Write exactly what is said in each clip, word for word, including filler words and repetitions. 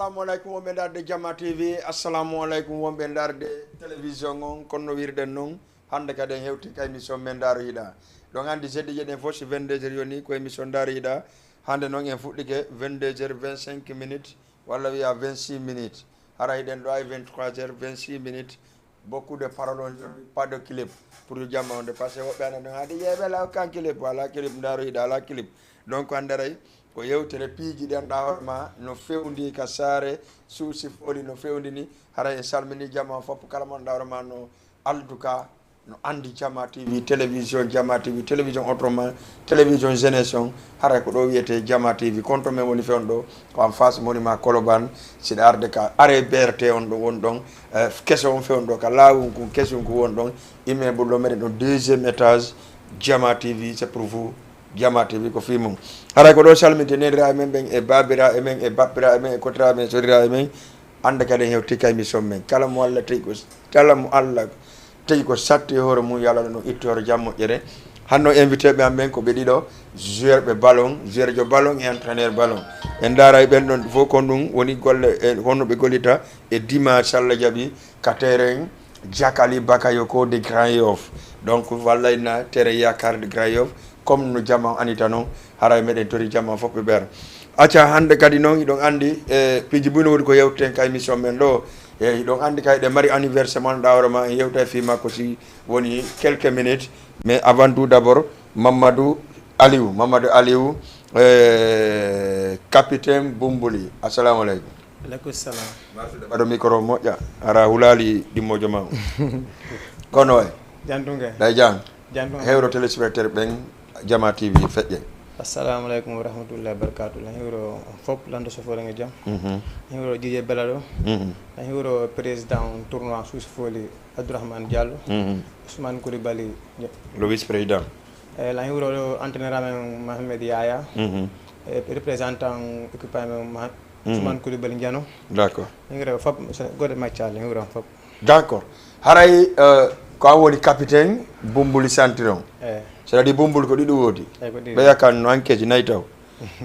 Assalamu alaikum, wonɓe ndaarde Jama T V. Assalamu alaikum, wonɓe ndaarde télévision on. Kono no wirɗen non, hannde kadi en hewti ka émission men Ndaaro Yiɗa. Ɗon anndi jeudi jeɗen fof, si vingt-deux heures yoni, ko émission Ndaaro Yiɗa. Hannde non en fuɗɗike vingt-deux heures vingt-cinq minutes, walla wiya vingt-six minutes. Hara hiɗen ɗo ay vingt-trois heures vingt-six minutes. Beaucoup de paroles, on dirait pas de clip. Pour yo jamma on de, parce que woɓɓe ana ɗon, hade yeeɓe la kan clip, wala clip, Ndaaro Yiɗa, ala clip. Donc, hannde aray, ko yewtere piiji ɗen ɗa hoore ma, no fewndi ka saare, suusi fooli no fewndi ni. Haray en salmini jama on fof, kala mon ɗa hoore ma no, en tout cas, no anndi Jama T V, télévision Jama T V, télévision autrement, télévision jeunesse on, haray ko ɗo wiyetee Jama T V. Konto men woni fewndo ɗo, ko en face monument Colobane, si ɗa arde ka arrêt B R T on ɗo woni ɗon, eh, keso on fewndo ɗo, ka laawun kun, kesun kun woni ɗon, immeuble ɗo meɗen ɗon deuxième étage, Jama T V, c'est pour vous. Jama T V ko fii mun. Haray ko ɗo salminte neniraaɓe men ɓen e baabiraaɓe men e bappiraaɓe men e kotiraaɓe men e soriraaɓe men. Annda kadi en hewti ka émission men. Kala mo Alla tawi ko, kala mo Alla tawi ko satti e hoore mun, yo Alla ɗum ittu hoore jam moƴƴere. Hanno invité ɓe am ɓen ko ɓe ɗiɗo, joueur ɓe ballon, joueur jo ballon e entraîneur ballon. En ndaara e ɓen ɗon fof kon ɗum woni golle e honno ɓe gollita e dimanche Alla jaɓi ka terrain Jakali Bakayoko de Grand Yoff. Donc, walla ina tere yakar de Grand Yoff, comme no jama anita non, haray meɗen tori jama fof ɓe ɓeer. Acca, hannde kadi non, iɗon anndi, e piiji buy no woodi ko yewteten ka émission men ɗo. E iɗon anndi kay ɗe mari anniversaire man ɗawre ma, en yewta e fii makko si woni quelques minutes. Mais avant tout d'abord, Mamadou Aliou, Mamadou Aliou, e capitaine Bumbuli. Assalamu alaikum. Alaikum salam. Ɓaɗo micro moƴƴa, ara hulaali ɗimmoojo ma on. Kono e? Jantunge. Ɗay jang. Jantunge. Hewro téléspectateur ɓen Jama T V feƴƴe. Assalamu alaikum wa rahmatullahi wa barakatuh. Lan hewro on fof, lando sofore nge jam. Mhm. Lan hewro Didier Belado. Mhm. Lan hewro président on tournoi Suusi Fooli Abdourahmane Diallo. Mhm. Ousmane Koulibaly. Le vice-président. Eh, lan hewro ɗo entraîneur amen Mohamed Yaya. Mhm. Eh, représentant équipe amen Mohamed Mhm. Ousmane Koulibaly Ndiano. D'accord. Hewre fof, so goɗɗo macca Allah, hewre fof. D'accord. Haray, euh, ko an woni capitaine Bumbuli Santiron. Eh. C'est-à-dire Bumbuli ko ɗiɗo woodi. Eh, ko ɗiɗo. Ɓeya kan no ankeji nayi taw.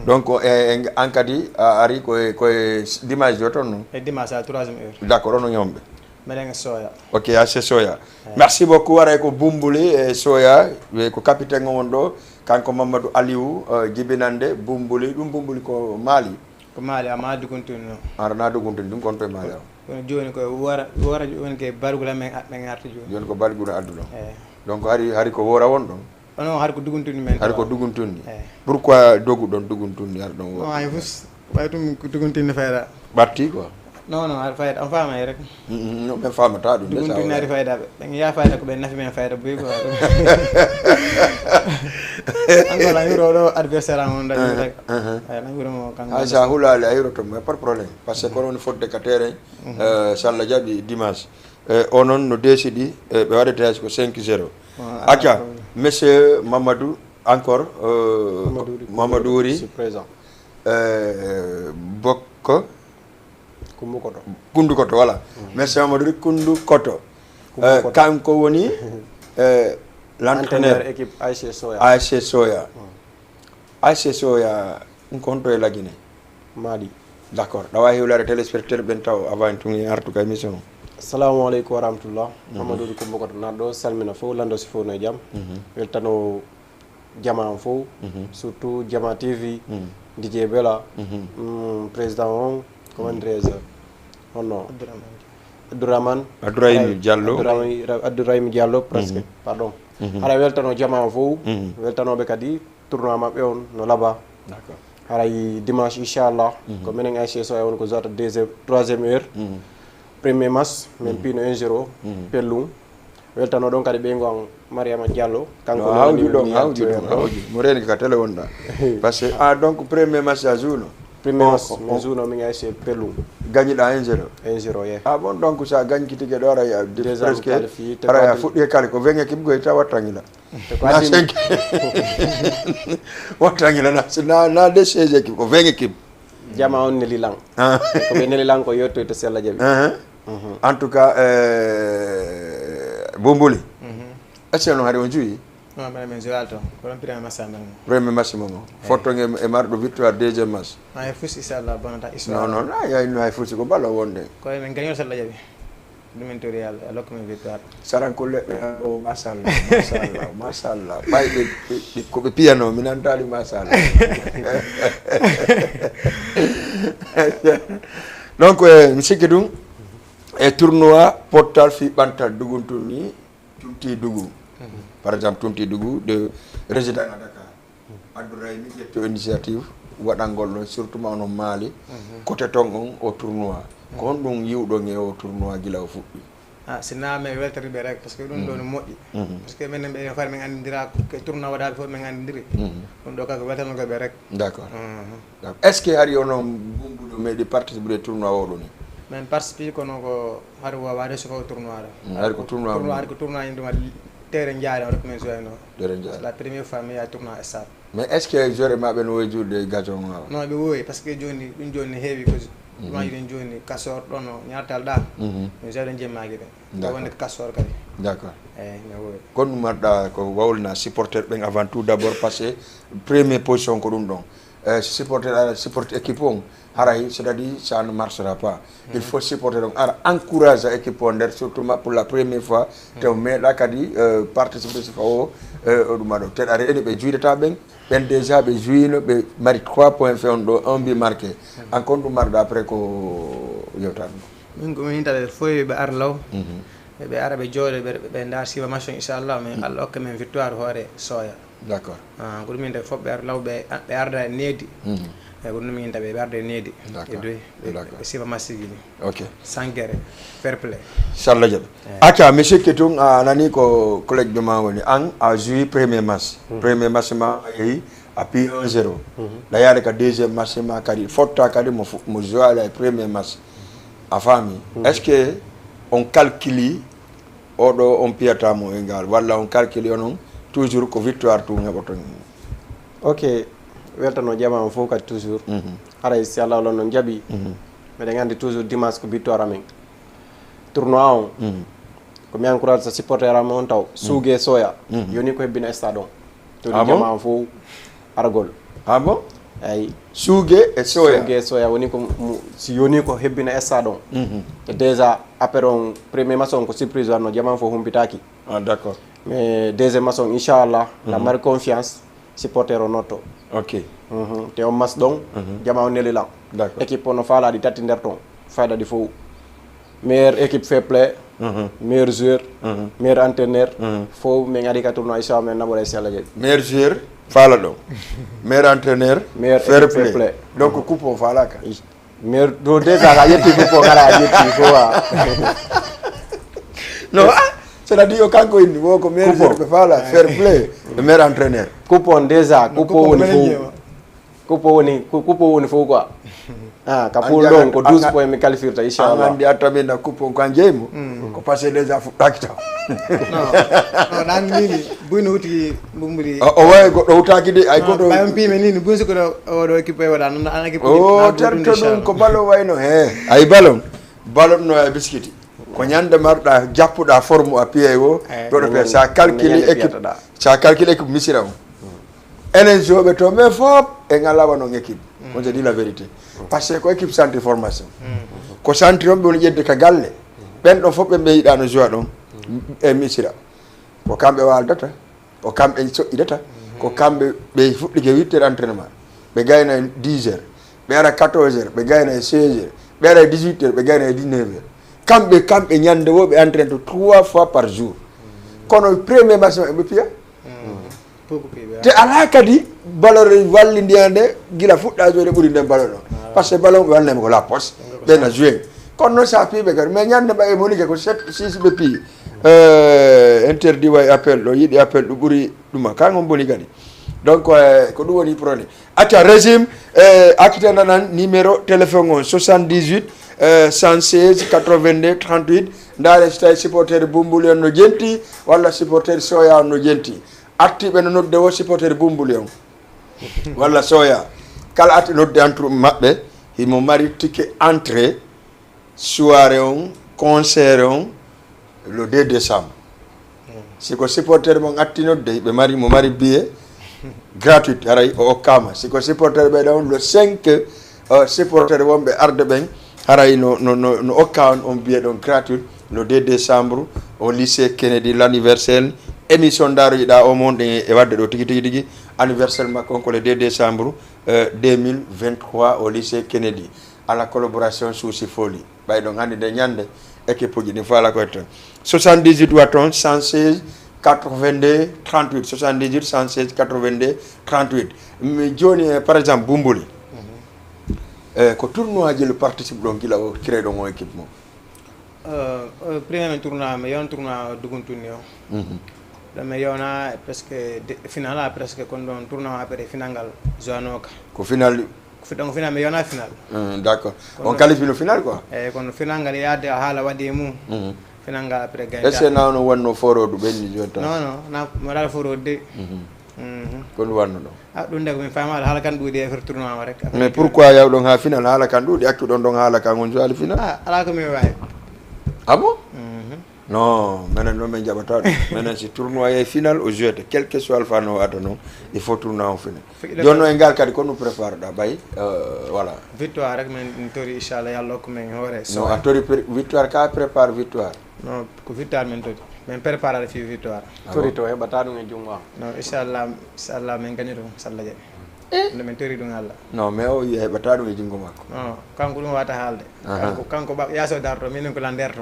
Donc, eh, en, an kadi a ari ko e, ko e dimanche jo ton non? E dimanche à troisième heure. D'accord, onon e homɓe? Meɗen e Soya. Ok, A C Soya. Eh. Merci beaucoup. Haray ko Bumbuli e Soya, e ko capitaine on won ɗo, kanko Mamadou Aliou, eh, jibinande Bumbuli. Ɗum Bumbuli ko Mali. Ko Mali, amma duguntun no. Ara na duguntun, ɗum kon to e Mali o. Kono jooni ko wora, wora jooni ke bargula men, men arti jooni. Jooni ko bargula adduɗon. Eh. Donc hari, hari ko wora won ɗon? Ono hari ko duguntun men. Hari ko duguntun ni. Eh. Pourquoi dogu ɗon duguntun ni ar ɗon wora? No, ay fus, way ɗum ko duguntun ni fayda. Ɓatti quoi. Non, non, ar fayda, on faama rek. Mm, mm, no, ɓen faamata ɗum de, duguntun sa ni ari fayda, ɓen ya fayda ko ɓen nafi men fayda buy quoi. Encore lan hiro ɗo adversaire am on dañi rek. Uh-huh. Ay, lan hiro mo kan. Hay sa hulaali a hiroto mo, pas de problème. Parce que kono woni fodde ka terrain, euh, so Allah jaɓi dimanche. Euh, onon no décidi, euh, ɓe waɗete hay ko cinq zéro. Ah, acca, d'accord. Monsieur Mamadou, encore, euh, Mamadou Wuri. Mamadou Wuri. Je suis présent. Euh, Bokko. Kumbu Koto. Kundu Koto, voilà. Mm. Merci Amadou Kundu Koto. Kundu Koto. Euh, kanko woni, euh, l'entraîneur. Entraîneur équipe A S C Soya. A S C Soya. Mm. A S C Soya, ɗum ko honto e Lagine? Mali. D'accord. Ɗawa hewlare téléspectateur ɓen taw avant tun en artu ka émission. Assalamu alaikum wa rahmatullah. Mhm. Amadou Kumbu Koto nan ɗo salmina fof, lando si fof no e jam. Mhm. Weltano jama on fof, mhm, surtout Jama T V, mhm, D J Bella, mhm, mm, président on, comment, mhm, dirais-je, honno? Abdourahmane. Abdourahmane. Abdourahim Diallo. Abdourahim, Abdourahim Diallo, presque, mhm, pardon. Mhm. Haray weltano jama on fof, mhm, weltanoɓe kadi tournoi maɓɓe on no laaɓa. D'accord. Haray dimanche, inchallah, mhm, ko menen A S C Soya woni ko jowata deuxième, troisième heure. Mhm. Premier match, min, mhm, piino un zéro, mhm, Pellum. Weltano ɗon kadi ɓeyngu an Mariama Diallo. Kanko no hawju ɗon, hawju ɗon, hawju. Mo reni ka télé wonɗa. Parce que, ah, donc, premier match a joué no? Premier match, on, on, min joué no, min A S C Pellum. Gagnɗa un zéro? Un zéro, yeah. Ah bon, donc, sa gagnki tigi ɗo, ara ya, presque, ara ya fuɗɗi e kala ko vingt équipe goy tawa tangila. Te ko na addi cinq. Wattangila na, na, na de seize équipe, ko vingt équipe. Jama on neli lan. Ah. Ko ɓe neli lan ko yottoyta si Allah jaɓi. Ah. Mhm. En tout cas, euh, Bumbuli. Mhm. Est-ce que no hari on juyi? Non, mbeɗa men Joal to. Ko ɗon premier match amen. Premier match mo mo. Fotto nge e marɗo victoire deuxième match. Ah, e fusi, inchallah, bonata, non, non, ay, ay, no ay fusi ko balo wonde. Ko men gagnol sella jaɓi. Ɗum en tori Yalla, Yalla hokku men victoire. Saranko leɗɗe o, machallah, machallah, machallah. Ɓay ɓe, ɓe, ɓe, ko ɓe piyano, mi nantaali machallah. Donc, eh, mi sikki ɗum, e tournoi pottal fi ɓantal duguntun ni, Tunti Dugu. Par exemple, Tunti Dugu de résident à Dakar. Abdourahim ƴetto initiative waɗangol ɗon, surtout ma onon Mali, côté ton on o tournoi. Ko honɗum yi'uɗon e o tournoi gila o fuɗɗi? Ah, si na men weltani ɓe rek, parce que ɗum ɗo no moƴƴi. Parce que menen ɓe fari men anndindira, ke tournoi waɗaaɓe fof men anndindiri. Ɗum ɗo kaka weltanogol ɓe rek. D'accord. D'accord. Est-ce que hari onon Bumbulo meeɗi participer e tournoi oɗo ni? Men participer kono ko hari wawaade suka o tournoi ɗo. Mm, hari ko tournoi tournoi, hari ko tournoi en ɗum terrain jaari on rek men joué no. Terrain jaari. C'est la première fois mi yaha tournoi stade. Mais est-ce que joueur maɓɓe no wowi juuɗe e gazon o? Non, ɓe wowi, parce que jooni, ɗum jooni heewi ko ɗum waɗi ɗum jooni, Kasor ɗon no ñaatal ɗa. Mi joué ɗon jemmaaki ɗe. D'accord. Wonde Kasor kadi. D'accord. Eyi, no wowi. Kono ɗum marɗa ko wawlina supporter ɓen avant tout d'abord, parce que première position ko ɗum ɗon. Eh, si supporter ara supporter équipe on, haray, c'est-à-dire, ça ne marchera pas. Il faut supporter on ara encourage équipe on nder, surtout ma pour la première fois, te o meeɗa kadi, euh, participer si fawo, euh, o ɗum aɗo. Te ara eni ɓe juydata ɓen, ɓen déjà ɓe juyino, ɓe mari trois points fewndo ɗo, un but marqué. An kon ɗum marɗa après ko yewtan ɗo. Min ko min hinta ɓe fof ɓe ar law. Ɓe, ɓe ara ɓe jooɗo, ɓe, ɓe ndaar siba match on, inchallah, mais Allah hokka men victoire hoore Soya. D'accord. Ah, ko ɗum min tawi fof ɓe ar law, ɓe, ɓe arda e needi. Eyi, ko ɗum min tawi ɓe arda e needi. D'accord. E doy, ɓe, d'accord, ɓe siba match ji ɗi. Ok. Sans guerre, fair play. Inchallah jaɓi. Eyi. Acca, mi sikki tun, a nani ko collègue de ma woni. An, a joué premier match. Premier match ma, a yehi, a pii un zéro. Ɗa yaade ka deuxième match ma kadi, fotta kadi mo fu-, mo joué ala e premier match. A faami? Est-ce que on calculi oɗo on piyata mo e ngal, walla on calculi onon toujours ko victoire tun heɓoton? Ok, weltano jamaa on fof kadi toujours. Haray si Allah wala non jaɓi, meɗen anndi toujours dimanche ko victoire amen. Tournoi on, ko mi encourage sa supporter am on taw, Suuge Soya, yoni ko hebbina stade on. Tori jamaa on fof argol. Ah bon? Eyi. Suuge e Soya. Suuge e Soya woni ko mu-, si yoni ko hebbina stade on. E déjà après on premier match on ko surprise wanno, jamaa on fof humpitaaki. Ah, d'accord. Mais deuxième match on, inchallah, na mari confiance, supporter o notto. Ok. Te on match ɗon, jamaa on neli lan. D'accord. Équipe on no faala ɗi tati nder ton. Fayda ɗi fof. Meilleur équipe fair play, meilleur joueur, meilleur entraîneur. Fof min ari ka tournoi, inchallah, min naɓoɗa, inchallah, jaɓi. Meilleur joueur, faala ɗon. Meilleur entraîneur, meilleur fair équipe fair play. Play. Donc, coupe on faala ka. Meilleur, ɗo déjà ka ƴetti coupe on, kala a ƴetti fof a. Non, ah, c'est-à-dire, yo kanko inni, wo ko meilleur joueur ɓe faala, fair play, e meilleur entraîneur. Coupe on déjà, coupe on woni fof. Coupe on woni, cou-, coupe on woni fof quoi. Ah, ka pool ɗon ko douze points mi qualifier ta, inchallah. An anndi a tabinda coupe on ko an jeyi mo. Ko passé déjà fuɗɗaaki taw. Non, non, ɗan mini, buy no huti Bumbuli. O, o wayi goɗɗo hutaaki de, ay goɗɗo. Ɓay on piimi ni, ni buy siko ɗo, o ɗo équipe waɗa, non, an équipe. O, terto ɗum ko ballon wayno, he. Ay ballon. Ballon no e biskiti. Ko ñande marɗa, jappuɗa forme a piyay o, ɗo ɗo piya, sa calcule équipe, sa calcule équipe Misira on. Enen joueur ɓe to, mais fof en alaa wano équipe. On se dit la vérité. Parce que ko équipe centre formation. Ko centre on ɓe woni ƴedde ka galle. Ɓen ɗon fof ɓe ɓe yiɗano joueur ɗon. E Misira. Ko kamɓe waldata. Ko kamɓe soƴƴidata. Ko kamɓe ɓe fuɗɗike huit heures entraînement. Ɓe gayna e dix heures. Ɓe ara quatorze heures, ɓe gayna e seize heures. Ɓe ara e dix-huit heures, ɓe gayna e dix-neuf heures. Kamɓe, kamɓe ñande wo ɓe entraîne to trois fois par jour. Kono premier match maɓɓe ɓe piya. Te alaa kadi valeur wallindiyande gila fuɗɗa jouer ɓuri nden ballon ɗon. Parce que ballon ɓe wannayma ko la poste, ɓe na jouer. Kono noon sa piiɓe kadi, mais ñande ɓay e moni ke ko sept, six ɓe pii. Euh, interdit way appel ɗo, yiɗi appel ɗo ɓuri ɗuma. Kan on boni kadi. Donc, euh, ko ɗum woni problème. Acca, régime, euh, accitana nan numéro téléphone on, soixante-dix-huit, euh, cent seize, quatre-vingt-deux, trente-huit. Ndaare so tawi supporter Bumbuli on no jenti, walla supporter Soya on no jenti. Artiiɓe no nodde wo supporter Bumbuli on. Walla Soya. Kala arti nodde entre maɓɓe, himo mari ticket entrée, soirée on, concert on, le deux décembre. Si ko supporter mon atti nodde, ɓe mari, mo mari billet gratuit, haray o okkaama. Si ko supporter ɓe ɗon, le cinq, euh, supporter wonɓe arde ɓen, haray no, no, no, no okka on, on billet ɗon gratuit, le deux décembre, au lycée Kennedy, l'anniversaire, émission Daaroyɗaa o mon ɗen e wadde ɗo tigi, tigi, tigi, anniversaire makko on ko le deux décembre, euh, deux mille vingt-trois au lycée Kennedy, à la collaboration Souci Folie. Ɓay ɗon anndi nde ñannde, équipe uji ɗin fof alaa ko hetton. Soixante-dix-huit waton, cent seize, quatre-vingt-deux, trente-huit, soixante-dix-huit, cent seize, quatre-vingt-deux, trente-huit. Mi jooni, eh, par exemple, Bumbuli. Eh, ko tournoi ji le participe ɗon gila o créé ɗon o équipe mo. Euh, euh, premier men tournoi, mi yon tournoi duguntuni o. Mhm. Ɗo mi yona presque de-, final a presque kon ɗon tournoi après final ngal joano ka. Ko final Fi-, donc, final, mi yona final. Hmm, d'accord. Kono On qualifie no final, quoi. Eh, kono final ngal yaade haala waɗi e mum. Mhm. Final ngal après gagne. Est-ce que na ono wanno forodu ɓenni jonta? Non, non, na, mi waɗa forodu de. Mhm. Mhm. Kono wanno ɗon? Ah, ɗum de ko mi faamaali haala kan ɗuuɗi e affaire tournoi o rek. Mais pourquoi yaw ɗon ha final haala kan ɗuuɗi, accu ɗon ɗon haala kan on joali final? Ah, alaa ko mi waawi. Ah bon? Mhm. Non, menen non min jaɓata ɗum. Menen si tournoi e final o jouete, quel que soit alpha no wata non, il faut tournoi o fini. Jooni non e ngal kadi ko no prépare ɗa ɓay, euh, voilà. Victoire rek min tori, inchallah, Yalla hokku men hoore. Non, a tori pre-, victoire ka prépare victoire. Non, ko victoire min tori. Min prépare fi victoire. Ah bon? Tori to heɓata ɗum e jungo am. Non, inchallah, inchallah min gañi ɗum, salla jaɓi. Eh? Nde min tori ɗum Allah. Non, mais o wi'i heɓata ɗum e jungo makko. Non, kanko ɗum wata haalde. Aha. Kanko, kanko ba-, yaaso darto, minen ko la nder to.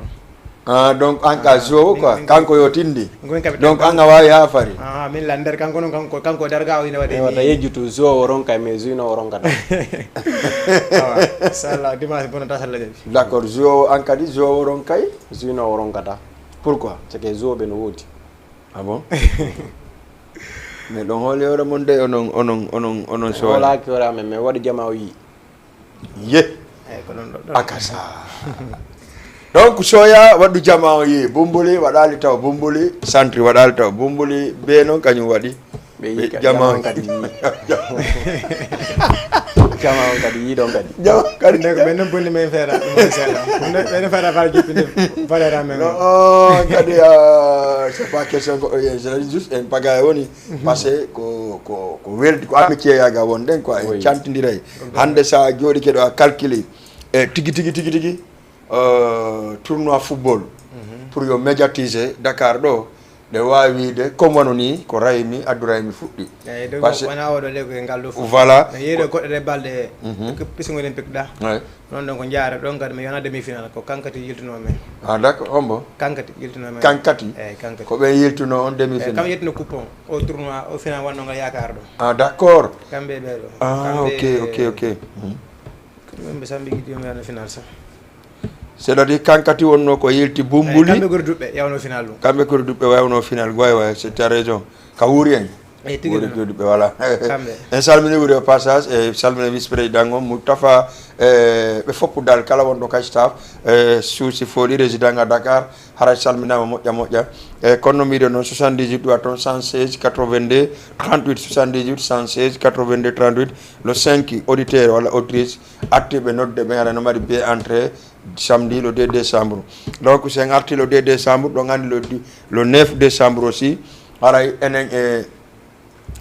Ah, donc an ka Ah, joueur min, quoi, min kanko yo tindi. Min kaɓe Donc tan an a waawi ha fari. Ah, min la nder kanko non, kanko, kanko darga o ina waɗi E wata ni. Yejjutu, joueur o ronkay, mais joueur no o ronkata. Awa, inchallah, dimanche bonata salla jaɓi. D'accord, joueur o an kadi, joueur o ronkay? Joueur no o ronkata. Pourquoi? C'est que joueur ɓe no woodi. Ah bon? Mais ɗon hooli hoore mon de, onon, onon, onon, onon soora. Hoolaaki hoore amen, mais waɗi jama o yii. Ye. Eyi, ko ɗon ɗo, ɗo. Akasa. Donc, Soya waɗu jama o yii. Bumbuli waɗaali taw Bumbuli. Santiri waɗaali taw Bumbuli. Be non kañum waɗi. Ɓe yii ka-, jama jama on kadi yii. Jama on kadi yii ɗon kadi. Jama on kadi. Ndeko ɓen non bonni men feera, ɗum on seeɗa. Ɗum ɗon, ɓen feera faa jippinde valeur amen. Non, kadi, ah, c'est pas question ko, eh, c'est juste en pagaya woni. Mhm. Parce que ko, ko, ko weldi, ko amitié yaga won ɗen quoi, en Oui. cantindiray. Ɗum ɗon. Hannde sa jooɗike ɗo a calculé, e tigi, tigi, tigi, tigi, euh, tournoi football Mhm. pour yo médiatiser Dakar ɗo, ɗe waawi wiide, comme wano ni ko Raymi, Abdourahimi fuɗɗi. Eyi, donc, Parce que wona oɗo de, ko e ngal ɗo fof. Voilà. No yeeɗo goɗɗo de balɗe, Mhm. ko pisngo olympique ɗa. Ouais. Non, donc, jaara ɗon kadi, mi yona demi-finale, ko kankati yiltuno men. Ah, d'accord, hombo? Kankati yiltuno men. Kankati? Eyi, kankati. Ko ɓen yiltuno on Eyi, demi-finale? Kam yiltuno coupe on, o tournoi, o final wonno ngal yaakaar ɗo. Ah, d'accord. Kamɓe ɓe ɗo. Ah, Kamɓe ok, ok, ok. Mhm. Ko ɗum ɓe sambi gidi yo mi yano final sa. C'est-à-dire, kankati wonno ko yilti Bumbuli. Eyi, kamɓe gori duɓɓe yawno final ɗum. Kamɓe gori duɓɓe yawno final, way, way, c'est, t'as raison. Ka wuuri en. Eyi, tigi Wuuri non. Duɗi ɓe wala. Kamɓe. En salmini wuuri au passage, e salmini vice-président on, Moutafa, e ɓe fof dal, kala wonɗo ka staff, e Souci Folie, résident à Dakar, haray salminaama moƴƴa, moƴƴa. E kono no mbiɗen non, soixante-dix-huit ɗuwa toon, cent seize, quatre-vingt-deux, trente-huit, soixante-dix-huit, cent seize, quatre-vingt-deux, trente-huit, le cinq, auditeur walla auditrice, artiiɓe nodde ɓen, haray no mari billet entrée, samedi le deux décembre. Donc, si en arti le deux décembre, ɗon anndi le di-, le neuf décembre aussi, haray enen e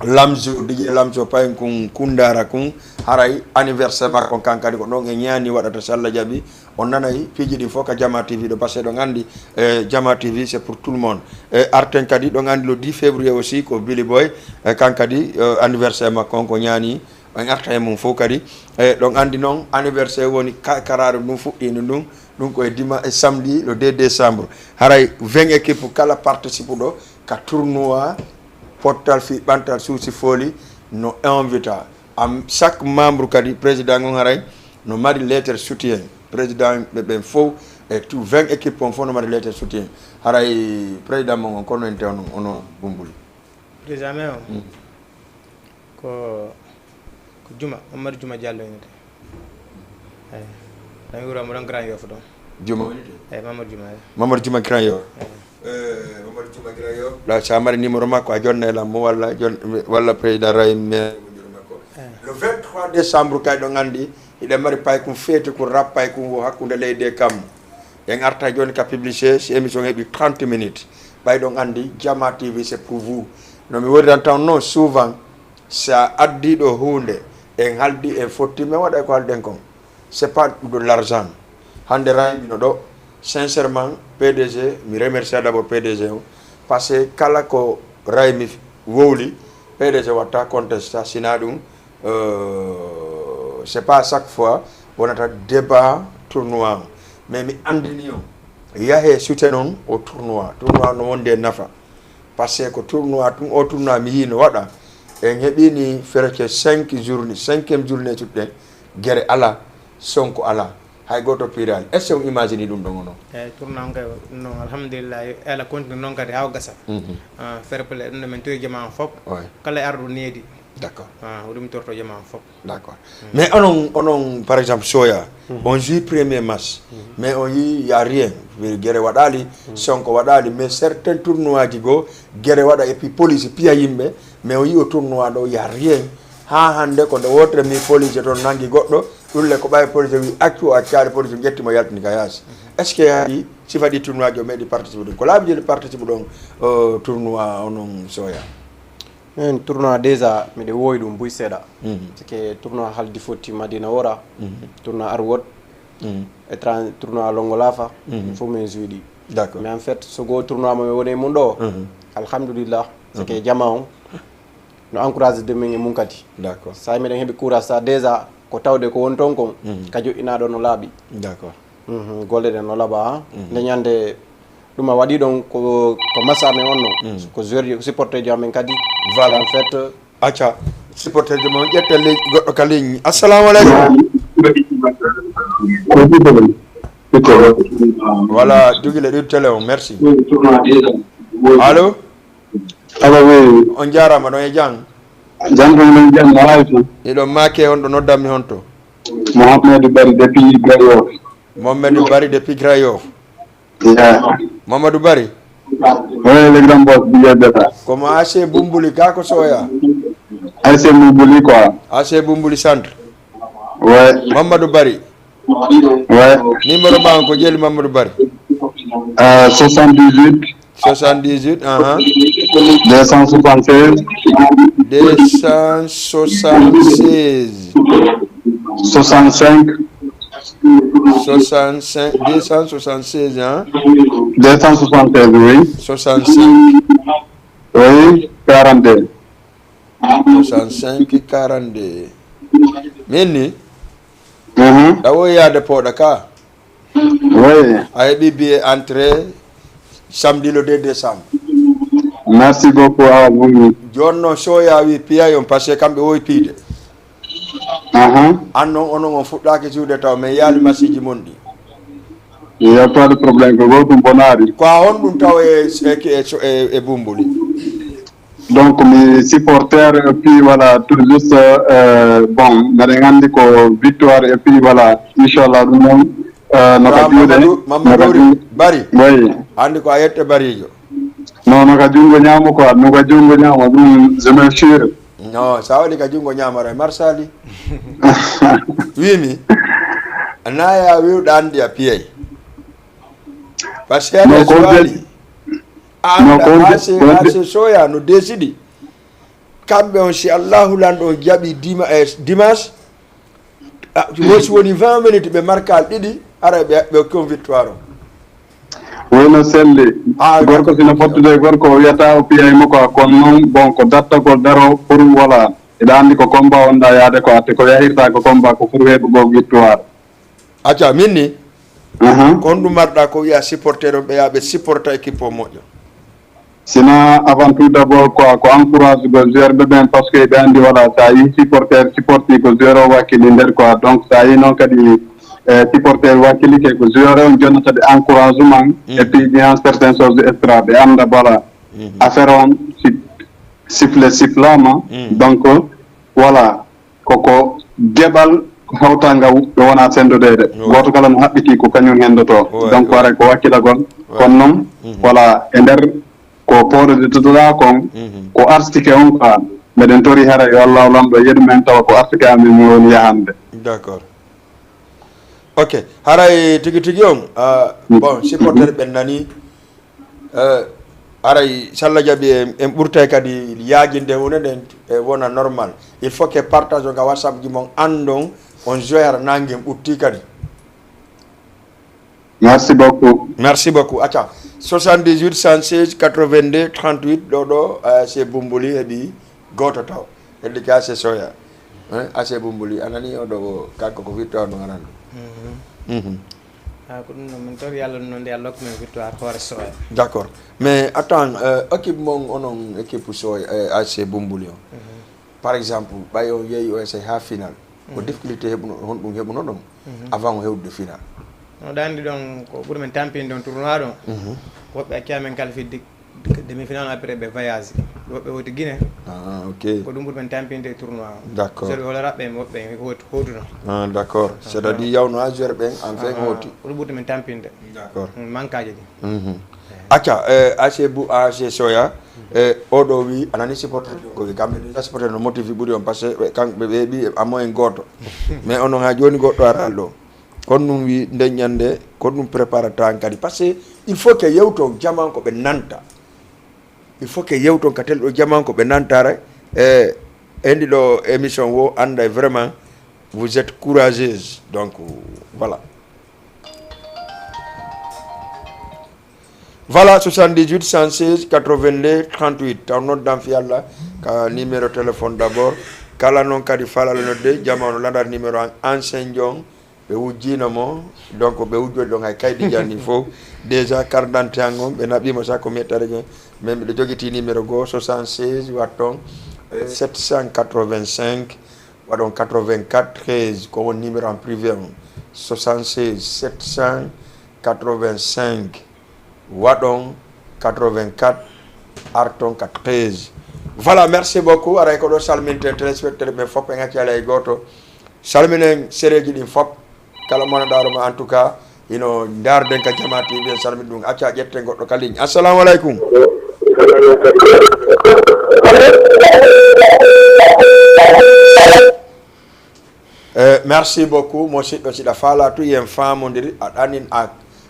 Lamzo, D J Lamzo Payen kun, Kundara kun, haray anniversaire makko kan kadi ko ɗon e ñaani waɗata, si Allah jaɓi. On nanay piiji ɗin fof ka Jama T V ɗo, parce que ɗon anndi, eh, Jama T V, c'est pour tout le monde. E arten kadi, ɗon anndi le dix février aussi, ko Billy Boy, eh, kan kadi, eh, anniversaire makko on ko ñaani. En arta e mum fof kadi. E, ɗon anndi noon, anniversaire woni ka-, karaaru ndun fuɗɗiindu ndun. Ɗum ko e dima-, e samedi le deux décembre. Haray vingt équipes kala participuɗo ka tournoi pottal fii ɓantal Souci Folie no invita. Am, chaque membre kadi, président on haray no mari lettre soutien. Président ɓe ɓen fof, e tout vingt équipes on fof no mari lettre soutien. Haray président mon on, kono en tewno, ono Bumbuli. Président men o? Mm. Ko, ko Juma, Mamadou Juma Diallo innete. Eyi. Ɗan wuro mo ɗon Grand Yoff ɗon. Juma woni de? Eyi, Mamadou Juma, eyi. Mamadou Juma Grand Yoff. Eyi. Eh, Mamadou Juma Grand Yoff. La, sa mari numéro makko, a jonna e lammo walla jon-, walla président Rahim, mais numéro makko. Eyi. Le vingt-trois décembre kay ɗon anndi, hiɗen mari paykun feeti kun rap paykun wo hakkunde leydi e kammu. En arta jooni ka publicité, si émission heɓi trente minutes. Ɓay ɗon anndi, Jama T V, c'est pour vous. No mi woniranta on non, souvent, si a addii ɗoo huunde, en haaldi, en fotti, men waɗa e ko haalden kon. C'est pas de l'argent. Hannde Raimi no ɗoo. Sincèrement, P D G, mi remercie d'abord P D G on. Parce que kala ko Raimi wowli, P D G watta contesta, si naa ɗum, euh, c'est pas chaque fois wonata débat tournoi on. Mais mi anndini on, yahee soutien non o tournoi. Tournoi no wondi e nafa. Parce que ko tournoi tun, o tournoi mi yii no waɗa. En heɓini presque cinq journée, cinquième journée cuɗɗen, Gere alaa, Sonko alaa. Hay gooto piiraali. Est-ce que on imagine ɗum ɗon o non? Eyi, tournoi on kay, non, alhamdulillahi, ela continue non kadi haa o gasa. Mhm. Ah, fair play, ɗum ɗo men toyi jama on fof. Ouais. Kala e arɗo needi. D'accord. Ah, o ɗum torto jama on fof. D'accord. Mm. Mais onon, onon, par exemple, Soya, Mhm. on joue premier match, Mhm. mais on y a rien. Gere waɗaali, Mhm. Sonko waɗaali, mais certains tournoiaji goo, Gere waɗa, et puis police piya yimɓe, mais on yi o tournoi ɗo, y a rien. Haa hannde ko nde wootere mi police ton nangi goɗɗo, ɗum le ko ɓay police wi accu, o accaali, police ƴetti mo yaltini ka yaasi. Mhm. Est-ce que haɗi sifa ɗi tournoi jo meɗi participe ɗum? Ko laabi je participe ɗon, euh, tournoi onon Soya? Min tournoi déjà, miɗo woowi ɗum buy seeɗa. Mhm. C'est que tournoi Haldi Fotti Madina Wora, Mhm. tournoi Arwot, Mhm. étrange, tournoi Longo Laafa, Mhm. fof min joué ɗi. D'accord. Mais en fait, so goo tournoi mo mi woni e mum ɗo, Mhm. alhamdulillah, c'est que Mhm. jama on no encouragé de min e mum kadi. D'accord. Sa miɗen heɓi courage sa déjà, ko tawde ko woni ton kon, Mhm. ka joɗɗinaaɗo no laaɓi. D'accord. Mhm, golle ɗen no laaɓa, ha? Mhm. Nde ñande ɗum a waɗi ɗon ko, ko massa men on non. Mhm. Ko joueur ji, ko supporter ji amen kadi. Voilà. En fait, Acca, supporter ji mon, ƴetten le-, goɗɗo ka ligne. Assalamu alaikum. Voilà, jogile ɗi télé on, merci. Allô? Allo, oui. On jaaraama, ɗon e jam? Jam tan, ɗon jam, no waawi tan? Hiɗon maake, honɗo noddanmi honto? Mohamed Bari depuis Grand Yoff. Mohamed Bari depuis Grand Yoff. Yeah. Mamadou Bari? Oui, le grand boss, D J Beta. Ko mo A C Bumbuli, gaa ko Soya? A C Bumbuli, quoi. A C Bumbuli Centre. Ouais. Mamadou Bari? Ouais. Numéro ma on ko jeli Mamadou Bari? Euh, soixante-dix-huit. Soixante-dix-huit, aha. Deux cent soixante-seize. Deux cent soixante-seize. Soixante-cinq. Soixante-cinq, deux cent soixante-seize, hein? Deux cent soixante-seize, oui. Soixante-cinq. Oui, quarante-deux. Soixante-cinq, quarante-deux. Min ni? Mhm. Ɗa wo yaade pooɗa ka? Oui. A heɓi billet entrée samedi le deux décembre. Merci beaucoup à vous. Jooni no Soya wi piyay on, parce que kamɓe wowi piide. Aha. An non, onon on fuɗɗaaki suude taw, men yaali masiiji mon ɗi. Il y a pas de problème, ko gootum bonaari. Ko a honɗum taw e, e, e, e, e Bumbuli? Donc, mi supporter, et puis voilà, tout juste, euh, bon, mbeɗen anndi ko victoire, et puis voilà, inchallah, ɗum noon, euh, no ka Bra juuɗe, Mamadou, no ka Mamadou juuɗe. Bari. Oui. Anndi ko a yette Barijo. Non, no ka junngo ñaamo quoi, no ka junngo ñaamo, ɗum, je m'assure. Non, sa waɗi ka junngo ñaamo, ara e marsali. Wimi, na ya wiwɗa anndi a piyay. Parce que No, aɗa ko suwaali. An No, ko A C, ko A C Soya no décidi. Kamɓe on, si Allahu Lanɗo on jaɓi dima-, eh, dimanche, ah, wo si woni vingt minutes, ɓe markaali ɗiɗi, ara ɓe, ɓe hokki on victoire on. Wayno selli. Ah, gorko d'accord. Sino fottude e gorko, o wiyata o piyay mo quoi, kono noon, bon, ko dattagol daro pour, voilà. Eɗa anndi ko combat wonɗa yaade ko atte, ko yahirta ko combat, ko pour heɓugol victoire. Acca, min ni, Aha. Ko honɗum marɗa ko wiya supporter on ɓe yaa ɓe supporta équipe on moƴƴo? Sina avant tout d'abord quoi, ko encourage go joueur ɓe ɓen, parce que ɓe anndi wala, sa yi supporter supporti ko joueur o wakkili nder quoi, donc sa yi noon kadi, eh, supporter wakkili ke ko joueur on jonnata ɓe encouragement, Mhm. et puis il y a certaines choses extra, ɓe annda voilà, Mhm. affaire on si-, sifflet sifflama, Mhm. donc voilà, koko geɓal hawtangal ɓe wona sendodeede. Ouais. Gooto kala no haɓɓitii ko kañum henndotoo. Ouais, donc, ouais. Haray ko wakkilagol. Ouais. Kono noon, Mhm. voilà, e nder ko pooɗodirtoɗaa kon, Mhm. ko artike on ka, meɗen tori hara yo Allahu Lanɗo yeɗu men tawa ko artike amen mi woni yahande. D'accord. Ok, haray tigi tigi on, ah, bon, supporter ɓen nani, eh, haray salla jaɓi en, en ɓurtay kadi yaajinde huunde nden, e wona normal. Il faut que partage on ka WhatsApp ji mon anndon, on joyara nangen ɓutti kadi. Merci beaucoup. Merci beaucoup. Acca, soixante-dix-huit, cent seize, quatre-vingt-deux, trente-huit, ɗo ɗo, eh, c'est Bumbuli heɓi gooto taw. Heddi ka c'est Soya. Hein, assez Bumbuli, anani o ɗo, kanko ko victoire no aran. Mhm. Mhm. Ah, ko ɗum noon, min tawti Yalla ɗum noon, nde Yalla hokki men victoire hoore Soya. D'accord. Mais attends, euh, équipe mon, onon équipe Soya, euh, A C Bumbuli on. Mhm. Par exemple, ɓay on yehi o essai ha final. Ko Mhm. difficulté heɓuno, honɗum heɓuno ɗon Mhm. avant o hewtude final? No ɗandi ɗon, ko ɓuri men tampinde on tournoi ɗon. Mhm. Woɓɓe accaa men qualifié di-, demi-finale, après ɓe voyage. Woɓɓe hoti Guinée. Ah, ok. Ko ɗum ɓuri men tampinde e tournoi o. D'accord. Joueur ɓe holoraɓe, woɓɓe hoti, hotuno. Ah, d'accord. Ah, c'est-à-dire yawno ha joueur ɓen, enfin, ah, ah, hoti. Ko ɗum ɓuri men tampinde. D'accord. Mm, mankaji ɗi. Mhm. Eh. Acca, eh, A C Bu-, A C Soya, eh, oɗo wi, anani supporter ko wi, kamɓe déjà supporter no motivé ɓuri on, parce que ɓe, kamɓe ɓe ɓi a moyen goto. Mais onon ha joni goɗɗo aral ɗo. Kon ɗum wi nden ñande, kon ɗum préparata an kadi. Parce que il faut que yewto jaman ko ɓe nanta. Il faut que yewton ka tel ɗo jaman ko ɓe nantara. E, e ndi ɗo émission wo anda vraiment, vous êtes courageuse. Donc, voilà. Voilà, soixante-dix-huit, cent seize, quatre-vingt-deux, trente-huit. Taw noddan fi Alla ka numéro téléphone d'abord. Kala non kadi falala nodde, jama on landa numéro an, ancien jon, ɓe wujjino mo. Donc, ɓe wujjori ɗon hay kaydi janni fof. Déjà, carte d'identité an on, ɓe naɓimo sa ko mettare jon. Mais miɗo jogiti numéro goo, soixante-seize, watton, euh, sept cent quatre-vingt-cinq, waɗon quatre-vingt-quatre treize, ko won numéro an privé on. Soixante-seize, sept cent quatre-vingt-cinq, waɗon quatre-vingt-quatre, arton ka treize. Voilà, merci beaucoup. Aray ko ɗo salminten téléspectateur ɓen fof, en accali hay gooto. Salminen sereji ɗin fof. Kala mo na ɗaaro ma, en tout cas, ino ndaarden ka Jama T V, en salmini ɗum. Acca ƴetten goɗɗo ka ligne. Assalamu aleykum. Eh, merci beaucoup, musiɗɗo. Siɗa faala tu yen faamondiri, a ɗanin a,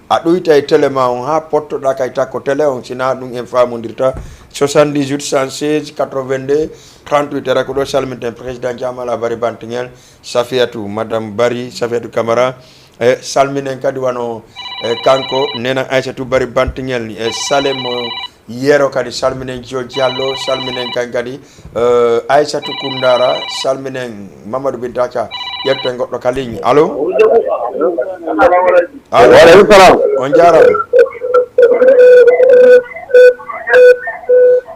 a ɗuyta e télé ma on haa pottoɗa kay takko télé on, sina ɗum en faamondirta. Soixante-dix-huit, cent seize, quatre-vingt-deux, trente-huit, era ko ɗo salminten président Jamala Bari Bantingel, Safiatou, Madame Bari, Safiatou Camara. E salminen kadi wano, e kanko Nena Aissatou Bari Bantingel ni, e Salemo Yero kadi, salminen Jio Diallo, salminen kan kadi, eh, Aissatou Koundara, salminen Mamadou Binta Aca. Ƴetten goɗɗo ka ligne. Allo? Allo? Wa aleykum salam. On jaaraama.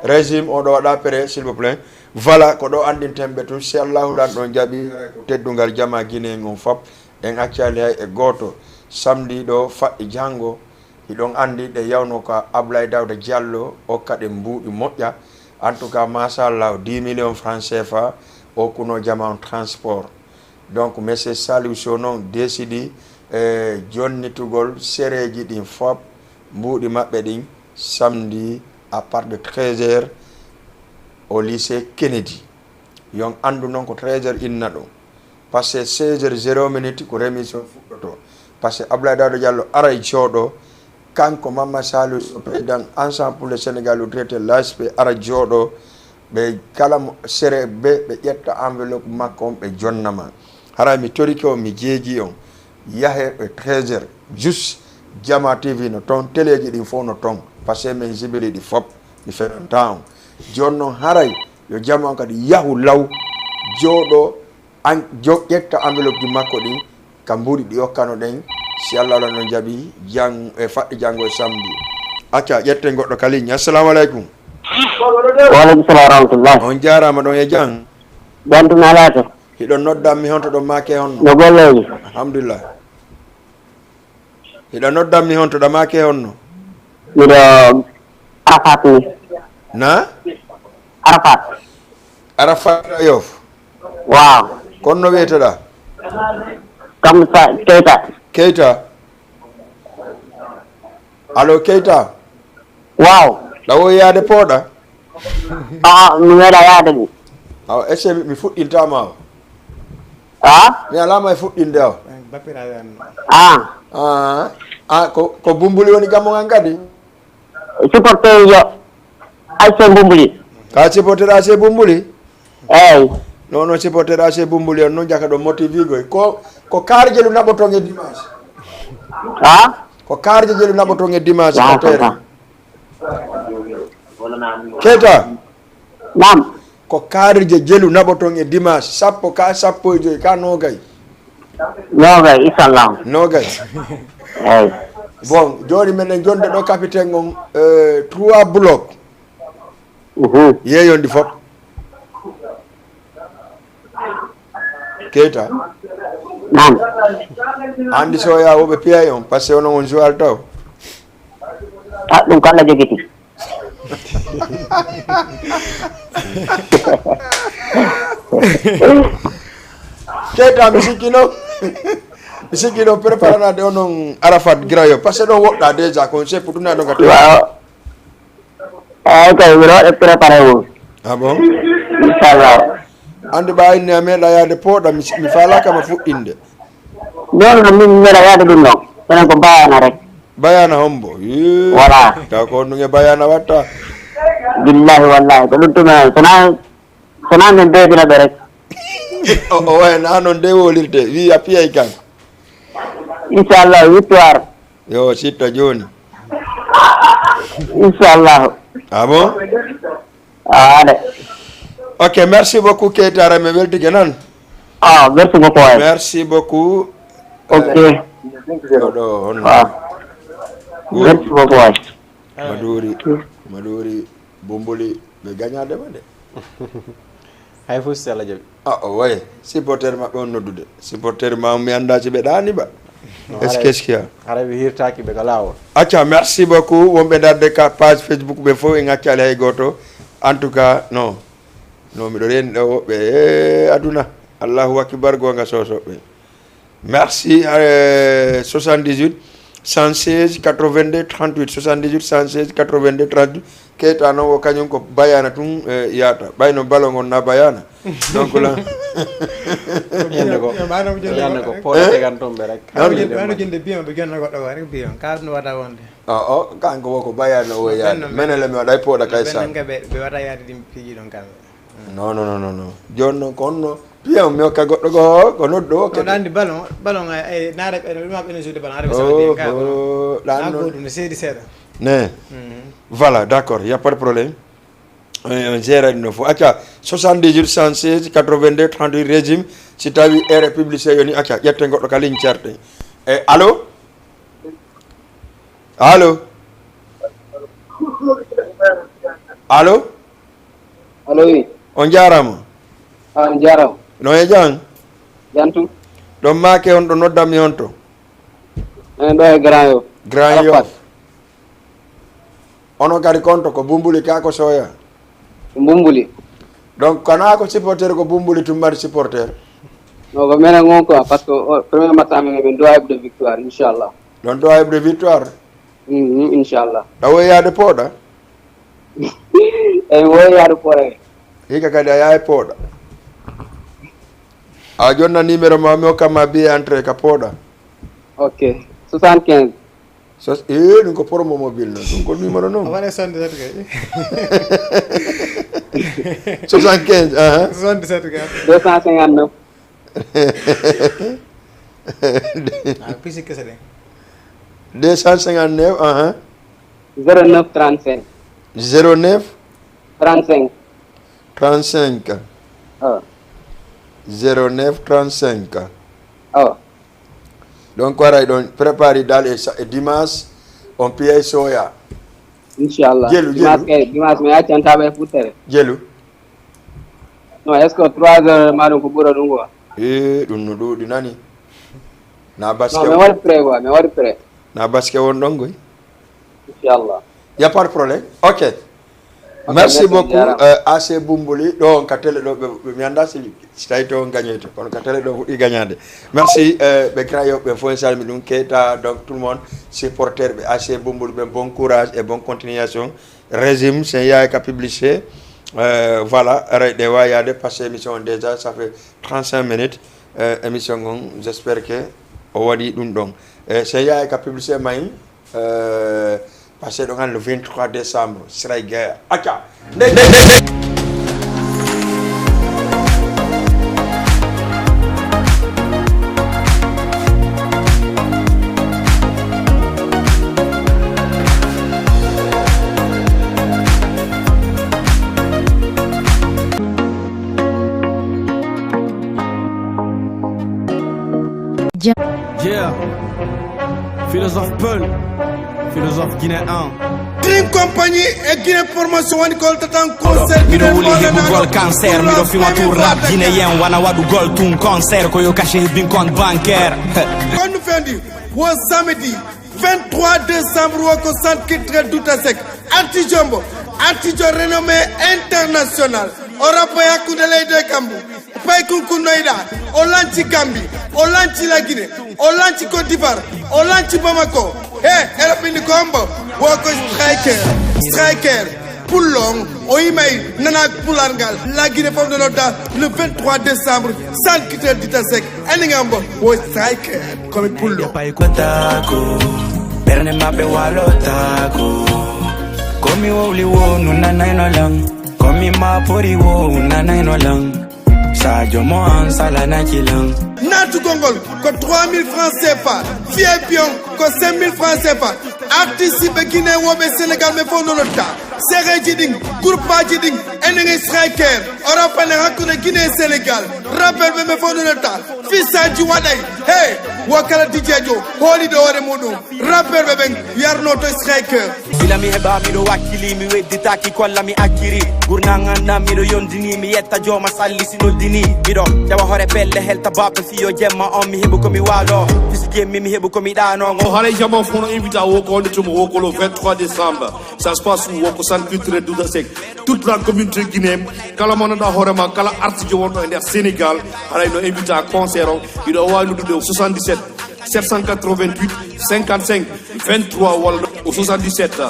Régime, o ɗo waɗa prêt, s'il vous plaît. Voilà, ko ɗo anndinten ɓe tun, si Allahu lan ɗon jaɓi, teddungal jama Guinée on fop, en accaali hay e gooto. Samedi ɗo faɗɗi janngo, hiɗon anndi ɗe yawno ka Ablaye Dawda Diallo, okka ɗen mbuuɗi moƴƴa. En tout cas, machallah, dix millions francs C F A, o kuno jama on transport. Donc, Monsieur Saliou Sow non décidi, eh, jonnitugol sereeji ɗin fop, mbuuɗi maɓɓe ɗin, samedi à part de treize heures au lycée Kennedy. Yon anndu non ko treize heures inna ɗum. Parce que seize heures zéro minute ko remise o fuɗɗoto. Parce que Abdoulaye Daouda Diallo aray jooɗo, kanko Mama Saliou Sow, président Ensemble pour le Sénégal, ou traité l'A S P, ara jooɗo, ɓe kala mo sere ɓe, ɓe ƴetta enveloppe makko on, ɓe jonna ma. Haray mi torike on, mi jeeji on, yahe e treize heures, jus, Jama T V no ton, teleeji ɗin fof no ton, parce que min jibili ɗi fop, mi fenanta on. Jooni non haray, yo jama on kadi yahu law, jooɗo, an, jo-, ƴetta enveloppe ji makko ɗin, ka mbuuɗi ɗi okkano ɗen, si Allah lan no jaɓi, jan-, e faɗɗi janngo e samedi. Acca, ƴetten goɗɗo ka ligne. Assalamu aleykum. Wa aleykum salam wa rahmatullah. On jaaraama ɗon e jam. Jam tun alaa to. Hiɗon noddan mi honto ɗon maake honno? No golleeji. Alhamdulillah. Hiɗa noddan mi honto ɗa maake honno? Miɗo Arafat ni. Na? Arafat. Arafat Yoff. Waaw. Kon no wi'eteɗaa? Kam sa Keita. Keita. Allo, Keita? Waaw. Ɗa woo yaade pooɗa? Aa, mi meeɗaa yaade ɗum. Awa, est-ce que mi, mi fuɗɗintaama awa? Aa? Mi alaama e fuɗɗinde awa. Ah, ah, ko, ko Bumbuli woni gammo ngan kadi? Supporter yo A S C Bumbuli. Ka supporter A S C Bumbuli? Eyi. Non, non, supporter A S C Bumbuli on non jaka ɗo motivi goy. Ko, ko karje lu naɓoton e dimanche. Ah? Ko karje je lu naɓoton e dimanche ko tere. Keita. Naam. Ko karje jelu naɓoton e dimanche, sappo ka, sappo e joy ka, nogay. Nogay, inchallah. Nogay. Eyi. Bon, joni menen jonde ɗo capitaine on, euh, trois blocs. Mhm. Yeeyondi fof. Keita. Naam. Andi soya woɓe piyay on, parce que onon on joal taw. Ah, ɗum ko Allah jogiti. Keita, mi sikkino. Mi sikkino, préparana de onon Arafat Grayo. Parce que ɗon woɗɗa déjà, kon seppu tuna ɗon ka tewa. Waaw. Eyi, kay, miɗo waɗa préparé mum. Ah bon? Inchallah. Andi ɓa inni a meeɗa yaade pooɗa, mi, mi faalaka ma fuɗɗinde. Non, non, min mi meeɗa yaade ɗum ɗon. Kono ko bayana rek. Bayana hombo? Ii. Voilà. Taw ko honɗum e bayana watta? Billahi wallahi, ko ɗum tuma, so na, so na min beydina ɓe rek. O, o wayna non de wolirde, wi a piyay kan. Inchallah, victoire. Yo, sitta jooni. Inchallah. Ah bon? Ah, de. Ok, merci beaucoup, Keita Rame, weltike nan. Ah, merci beaucoup, waay. Merci beaucoup. Ok. Eh, oɗo, on. Ah. Good. Merci beaucoup, waay. Maduri, Maduri, Bumbuli, ɓe gañaade ma de. Hay fof si Allah jaɓi. Ah, o waye. Supporter maɓɓe on noddude. Supporter ma, mi annda si ɓe ɗaani ba. No, est-ce que, haray, est-ce que? Haray ɓe hirtaaki ɓe ka laawol. Acca, merci beaucoup. Wonɓe darde ka page Facebook ɓe fof, en accaali hay gooto. En tout cas, non. Non, miɗo reeni ɗo woɓɓe. Eh, aduna. Allahu akbar, goonga sosoɓe. Merci, euh, soixante-dix-huit, cent seize, quatre-vingt-deux, trente-huit, soixante-dix-huit, cent seize, quatre-vingt-deux, trente-huit. Keita non o kañum ko bayana tun, eh, yaata. Ɓayno ballon on na bayana. Donc, la. Yande ko, yande ko, pooɗa eh? Tegan toon ɓe rek. Ɓayno jin-, ɓayno jinde biyan, ɓe jonna goɗɗo wa rek biyan. Ka ɗum wata wonde. Ah, o, kanko wo ko bayana o yaade. Menen le mi waɗay pooɗa kay sa. Ɓe, ɓe wata yaade ɗin piiji ɗon kamɓe. Non, non, non, non, non. Jooni non ko honno piyan mi hokka goɗɗo ko, ko noddu o. Non, kadi. Ɗan di ballon, ballon, eh, eh, naare ɓe, ɗum ɓe no jouer ballon, haɗa ɓe sawa ɗin ka, oh, ɗan na non. Goɗɗum ne seedi seeɗa. Ne. Mhm. Voilà, d'accord, y a pas de problème. Eh, on gère ɗum ɗo fof. Acca, soixante-dix-huit, cent seize, quatre-vingt-deux, trente-huit, régime. Si tawi ere publicité yoni, acca, ƴetten goɗɗo ka ligne certe. Eh, allo? Allo? Allo? Allo, wi. On jaaraama. Ah, on jaaraama. No e jam? Jam tun. Ɗon maake on ɗo noddanmi on to? En ɗo e Grand Yoff. Grand Yoff. Arafat. Onon kadi konto ko Bumbuli ka ko soya? Bumbuli. Donc, kana ko supporter ko Bumbuli tun mari supporter? Non, ko menen on quoi, parce que o, premier match amen, min doit hebde victoire, inchallah. Ɗon doit hebde victoire? Mhm, inchallah. Ɗa woyi yaade pooɗa? Eyi, mi woyi yaade pooɗa. Hika kadi a yahay pooɗa. A jonna numéro ma, mi hokka ma billet entrée ka pooɗa. Ok. Soixante-quinze. Sos-, eh, ɗum ko promo mobile non. Ɗum ko numéro non. A waɗa soixante-dix-sept kay. Soixante-quinze, aha. Soixante-dix-sept kay. Deux cent cinquante-neuf. Ah, pisi kese de. Deux cent cinquante-neuf, aha. Zéro neuf trente-cinq. Zéro neuf? Trente-cinq. Trente-cinq. Ah. Zéro neuf trente-cinq. Ah. Donc, aray ɗon, prépare dal e sa-, e dimanche, on piyay soya. Inchallah. Jelu, dimanche jelu. Kay, dimanche mi accantaɓe e futtere. Jelu. Non, est-ce que trois heures ma ɗum ko ɓura ɗum quoi? Eh, ɗum no ɗuuɗi nani. Na basket. Non, mi waɗi prêt quoi, mi waɗi prêt. Na basket won ɗon goy? Inchallah. Y a pas de problème. Ok. Ok, merci, merci beaucoup, jaaraama. Euh, A C Bumbuli, ɗo ka télé ɗo, ɓe, ɓe, mi annda si, si tawi to on gagnete, kono ka télé ɗo fuɗɗi gagnaade. Merci, euh, ɓe Grand Yoff ɓe fof en salmi ɗum, Keita, donc tout le monde, supporter ɓe A C Bumbuli ɓe, bon courage et bonne continuation. Régime, c'est yaay ka publicité. Euh, voilà, aray ɗe waawi yaade, parce que émission on déjà, ça fait trente-cinq minutes. Euh, émission on, j'espère que O waɗi ɗum ɗon. E, so yahay ka publicité may, e, parce que ɗon han le vingt-trois décembre, Siraye Gueye. Acca! Ndey, ndey, ndey, ndey. Yeah. Philosophe Peul, philosophe guinéen. Dream Company e Guinée Promotion woni ko holtata concert. Miɗo wuli heɓugol cancer, miɗo fiwa tour rap guinéen, wana waɗugol tun concert, ko yo caché hebbin compte bancaire. Kon no fendi, wo samedi vingt-trois décembre, wo ko centre culturel Douta Seck, artijo mbo, artijo renommé international, o rappa e hakkunde leydi e kammu. Pay kunkunnoyɗa, o lanci Gambie, o lanci la Guinée, o lanci Côte d'Ivoire, o lanci Bamako. He, eɗo bindi ko hombo? Wo ko Striker, Striker, pullo on, o yimay nana pular ngal. La Guinée fof no nodda le vingt-trois décembre, centre culturel Douta Seck. Enen ngambo, wo Striker, komi pullo. Pay ko tako, ɓernde maɓɓe walotako. Komi wowli wo nunanayno lan, komi mapori wo nunanayno lan. Sadio mo an sala na kilan. Naatugol ngol ko trois mille francs C F A, V I P on ko cinq mille francs C F A. Artiste ɓe Guinée woɓe Sénégal ɓe fof no notta. Sereji ɗin, groupe aji ɗin, enen e Striker, o rappane hakkunde Guinée e Sénégal. Rappeur ɓe ɓe fof no notta. Fisaji waɗay, hey, wo kala D J jo, hooliɗo hoore muɗum. Rappeur ɓe ɓen yarno to Striker. Gila mi heɓa miɗo wakkili, mi wedditaki kolla mi akkiri. Gurna nganda miɗo yondini, mi yetta jooma salli si noddini. Miɗo ƴewa hoore pelle helta bappe fiyo jemma on, mi heɓu ko mi walo. Fisi jemmi, mi heɓu ko mi ɗano. O haray jama fof no invita wo ko wonde tuma wo ko le vingt-trois décembre. Ça se passe où? Wo ko centre culturel Douta Seck. Toute la communauté guinéenne, kala mo nanda hoore ma, kala artiste wonɗo e nder Sénégal, haray no invita concert o. Hiɗo wawi noddude o soixante-dix-sept sept cent quatre-vingt-huit cinquante-cinq vingt-trois walla au soixante-dix-sept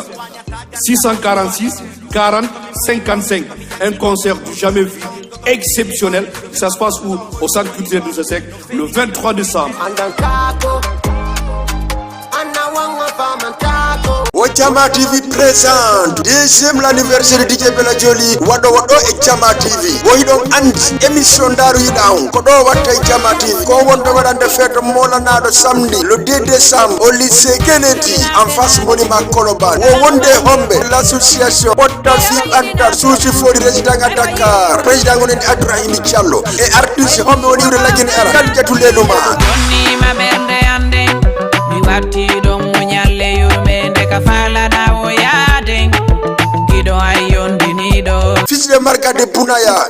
six cent quarante-six quarante cinquante-cinq. Un concert du jamais vu, exceptionnel. Ça se passe où? Au centre culturel Douta Seck, le vingt-trois décembre. Wo Jama T V présente deuxième anniversaire D J Bella Jolly, waɗo waɗo e Jama T V. Wo hiɗon andi émission Ndaaru Yiɗa On, ko ɗo watta e Jama T V. Ko wonde waɗande fête Mawlanaɗo samedi le deux décembre au lycée Kennedy en face monument Colobane. Wo wonde homɓe l'association Ɓantal Suusi Fori résident à Dakar. Président gonɗen Abdourahim Diallo. E artiste homɓe woni iwde Lagine Ara. Kadi jatu leluma. Jonnima ɓernde an nden. Mi warti ɗon muñal e yurmeende ka faalana o yaaden. Giɗo ay yondiniɗo. Fils de Marga de Bunaya.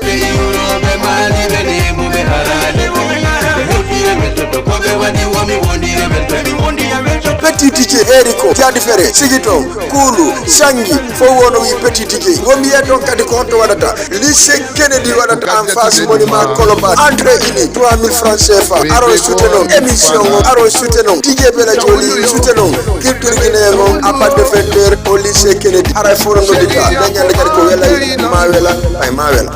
Petit D J Eriko, Jadi Fere, Sigito. Kulu, Sangi, fof wono wi Petit Tike. Womi yiya toon kadi ko honto waɗata. Lycée Kennedy waɗata en face monument Colobane. Entrée ini trois mille francs C F A. Aron soutenon émission o, aron soutenon D J Bella Jolly, soutenon culture guinéen on à partir de vingt heures au lycée Kennedy. Haray fof no noddita. Nde ñande kadi ko welay, ma wela, ay ma wela.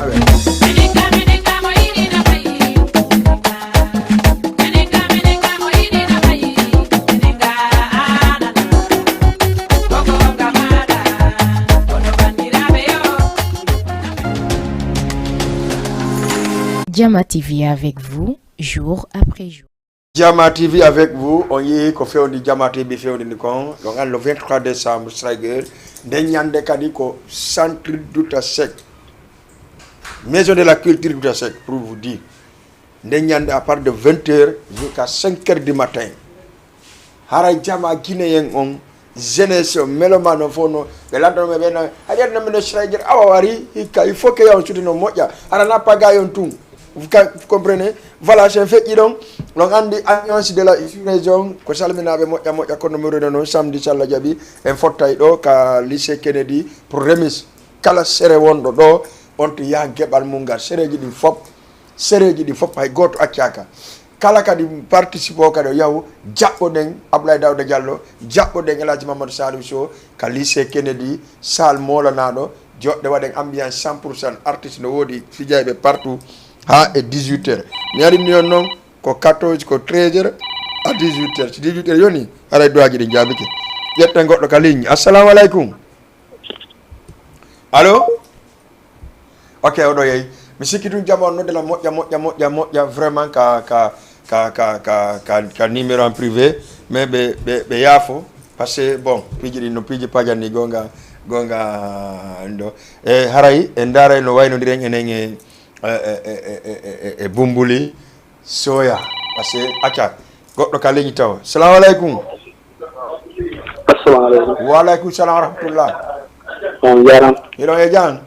Jama T V avec vous, jour après jour. Jama T V avec vous, on yii ko fewndi Jama T V fewndini kon, donc le vingt-trois décembre, Striker, nden ñande kadi ko centre Douta Seck, maison de la culture Douta Seck, pour vous dire. Nden ñande à partir de vingt heures jusqu'à cinq heures du matin. Haray jama guinéen on, jeunesse o, mélomane o fof no, ɓe lanndano ɓe ɓen, haɗi aduna men o Striker, awa wari, hikka, il faut que yaw on suudu no moƴƴa. Hara na pagaille on tun. Vous ca-, vous comprenez? Voilà, c'est fait, donc, donc, on dit alliance de la sous-région, ko salminaaɓe moƴƴa moƴƴa, kono mi rewno noon samedi, so Allah jaɓi, en fottay ɗo ka lycée Kennedy pour remise. Kala sere wonɗo ɗo, on to yaha geɓal mum ngal, sereeji ɗin fof. Sereeji ɗi fof hay gooto accaaka. Kala kadi participe o kadi o yahu, jaɓɓoɗen Abdoulaye Daouda Diallo, jaɓɓoɗen El Hadji Mamadou Salif Sow ka lycée Kennedy, salle Mawlanaɗo, joɗɗe waɗen ambiance cent pour cent, artiste no woodi, fijayɓe partout, haa e dix-huit heures. Mi arini on noon ko quatorze, ko treize heures, dix-huit heures, si dix-huit heures yoni, haray duwaaji ɗin jaabike. Ƴetten goɗɗo ka ligne. Assalamu alaikum. Allo? Ok, oɗo yehi. Mi sikki tun jama on nodde lan moƴƴa, moƴƴa, moƴƴa, moƴƴa, vraiment ka, ka, ka, ka, ka, ka, ka numéro en privé. Mais ɓe, ɓe, ɓe yaafo. Parce que, bon, piiji ɗin no piiji pajanni gonga, gonga ɗo. E haray, en ndaaray no waynondiren enen e, e, e Bumbuli Soya. Parce que, acca, goɗɗo ka ligne taw. Salamu alaikum. Assalamu alaikum. Wa alaikum salam wa rahmatullah. On jaram. Hiɗon e jam?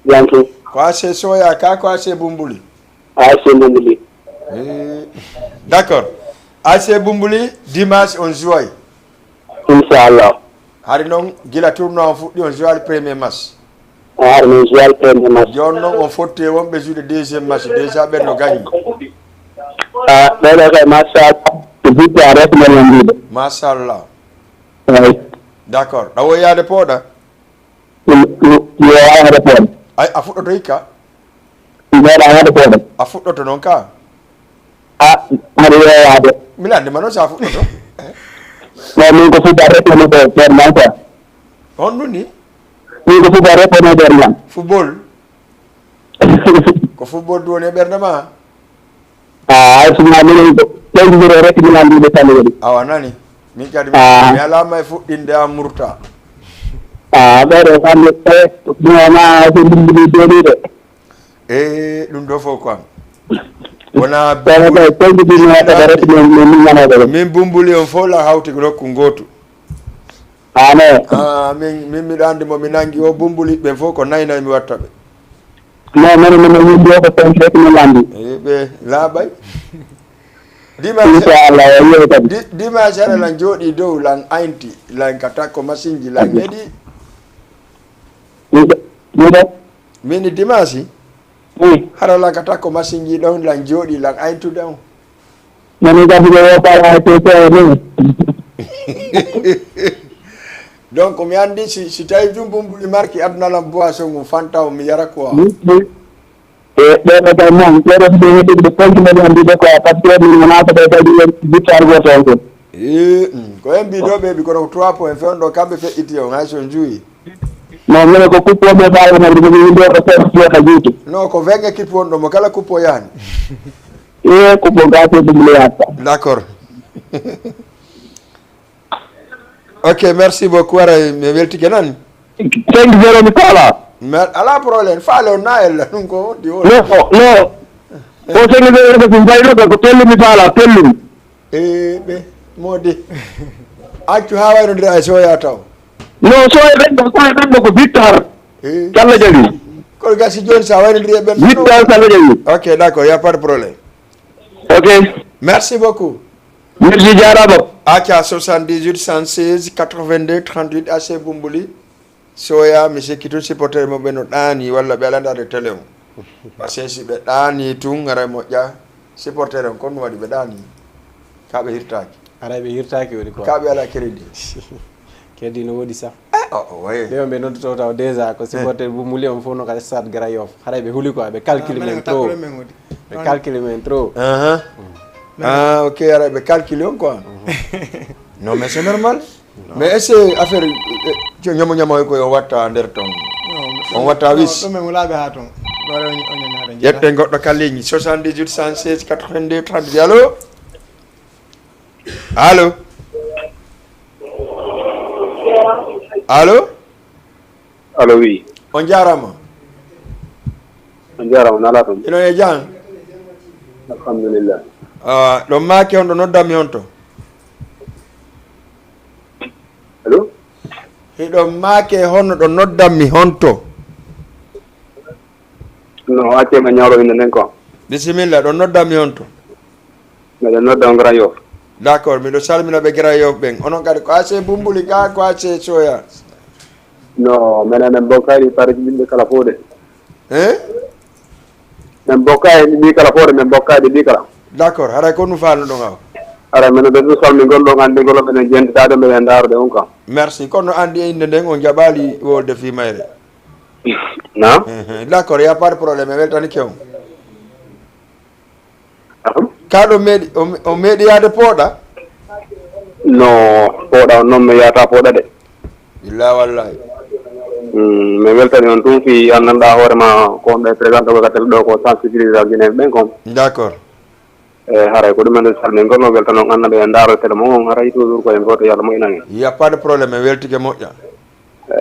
Jam tun. Ko A C Soya ka, ko A C Bumbuli? A C Bumbuli. Eh, d'accord. A C Bumbuli, dimanche on jouay. Inchallah. Hari non, gila tournoi on fuɗɗi, on joual premier match. Ah, hari non joual premier match. Jon non, on fotti e wonɓe joude deuxième match. Déjà ɓen no gagné. Ah, ɓeɗo kay, machallah. Victoire rek mbeɗa wondude. Machallah. Eyi. D'accord. Ɗa woy yaade pooɗa? Mi, mi, mi wowaa yaade pooɗa. Ay, a fuɗɗoto hikka? Mi meeɗaa yaade pooɗa. A fuɗɗoto non ka? Ah, haɗa wowaa yaade. Mi lanndii ma non si a fuɗɗoto. Non, min ko football rek woni ɗo, nder lan quoi. Honɗun ni? Min ko football rek woni nder lan. Football? Ko football du woni e ɓernde ma? Ah, hay sinno minen ko ɓeydidiro rek, mi anndi ɓe sanne kadi. Awa nani, min kadi mi, ah, mi alaa ma e fuɗɗinde an murta. Ah, ɓeɗo hannde, e, ɗum wona ko ndimmbili jooɗiiɗo. E, ɗum ɗo fof ko an. Wona kono Bumbuli, ɓe ɓeydidino kadi rek, min, min, min nanoɓe ɗum. Min Bumbuli on fof la hawti ko nokku ngootu. Amen. Ah, min, min miɗo anndi mo mi nangi o Bumbuli, ɓen fof ko nayi nayi mi watta ɓe. Non, mene, mene, yimɓe ko tonti rek mi landi. Eh, ɓe laaɓay. Dimanche, inchallah, o yi'ay kadi. Di-, dimanche hara lan jooɗi dow, lan aynti, lan ka takko masinji, lan heɗi. Miɗo, miɗo. Min dimanche, hmm, hara lan ka takko masinji ɗon, lan jooɗi, lan ayntude on. Mene kadi ko yo fala to to ni. Donc, mi anndi si, si tawi jum Bumbuli marki aduna lan boisson ngun Fanta o mi yara quoi. Wi, wi. E ɓeɗo kay non, ɓeɗo ɓe heɗuɓe konti men anndi ɓe quoi, parce que min wona ko ɓe kadi en victoire goto on kon. Eh, mm, ko en mbiɗo ɓe ɓi kono ko trois points fewndo kamɓe feƴƴiti on hay so juwi. Non, mene ko kuppo ɓe ɓawi men ko min ɗo ko seeɗa fiya ka juuti. Non, ko vingt équipe won ɗo mo kala kuppo yani. E kuppo gasi ɗum le yatta. D'accord. Ok, merci beaucoup. Aray, mi weltike non. Cinq zéro mi faala. Mais ala problème, faale o na ella ɗum ko di o. Non, non. O cinq zéro ko ɗum bayno ko pellu mi faala, pellu. E ɓe modi. Accu ha waynodira e soya taw. Non, soya ɓen ɗo, soya ɓen ɗo ko victoire. Eh. Kalla jaɓi. Kono gasi joni sa waynodiri e ɓen. Victoire kalla jaɓi. Ok, d'accord, y a pas de problème. Ok. Merci beaucoup. Merci, jaaraama. Acca, soixante-dix-huit, cent seize, quatre-vingt-deux, trente-huit, A C Bumbuli. Soya, mi sikki tun supporter mo ɓe no ɗaani, walla ɓe alaa ndaade télé on. Parce que si ɓe ɗaani tun, ara moƴƴa. Supporter on, kon no waɗi ɓe ɗaani. Ka ɓe hirtaaki. Aray ɓe hirtaaki woni quoi. Ka ɓe alaa crédit. Crédit no woodi sax. Eh, oh, oh, ouais. Ɓe on ɓe noddoto taw déjà ko, eh, supporter Bumbuli on fof no ka stade Grand Yoff. Haray ɓe huli quoi, ɓe calcule men trop. Ɓe calcule men trop. Aha. Mm. Ah, ok, ara ɓe calcule on quoi. Mhm. Non, mais c'est normal. Non. Mais est-ce que affaire, eh, eh, ñamo ñamo ko yo watta nder ton? Non, on watta non, wis. Ɗum men wulaaɓe haa ton. Ɗo rewni on ñande haɗa. Yetten goɗɗo ka ligne, soixante-dix-huit, cent seize, quatre-vingt-deux, trente. Allô? Allô? Allô? Allo, oui. On jaaraama. On jaaraama, no alaa toon? Hino e jam? Alhamdulillah. Ah, ɗon maake on ɗo noddanmi on to? Allo? Hiɗo maake hono ɗo noddanmi on to? No, accee ma ñawlo innde nden ko. Bisimilla, ɗo noddanmi on to? Meɗen nodda on Grand Yoff. D'accord, miɗo salmina ɓe Grand Yoff ɓen. Onon kadi ko A C Bumbuli ka, ko A C Soya? No, menen en mbokkaali par yimɓe kala fof de. Hein? Men mbokkaali ɗi kala fof de, men mbokkaali ɗi kala. D'accord, haray ko ɗum faalno ɗon aw? Haray menen ɓe ɗum salmingol ɗon anndi ngol meɗen jentitaade, meɗen ndaarude on kam. Merci, kono anndi e innde nden on jaɓaali wolde fii mayre. Naam? Ehe, d'accord, y a pas de problème, mi weltanike on. Allo? Kaa ɗo meeɗi, o, o meeɗi yaade pooɗa? No pooɗa on non, mi yaata pooɗa de. Billaa wallaahi. Mm, mi weltani on tun fii an nanɗaa hoore ma ko on ɓe présente ko ka télé ɗo ko sensibiliser Guinéen ɓen kon. D'accord. E haray ko ɗum en salmingol no weltano on annda ɓe ndaaro télé mo on haray toujours ko en gooto Yalla moƴƴinan en. Y a pas de problème, en weltike moƴƴa.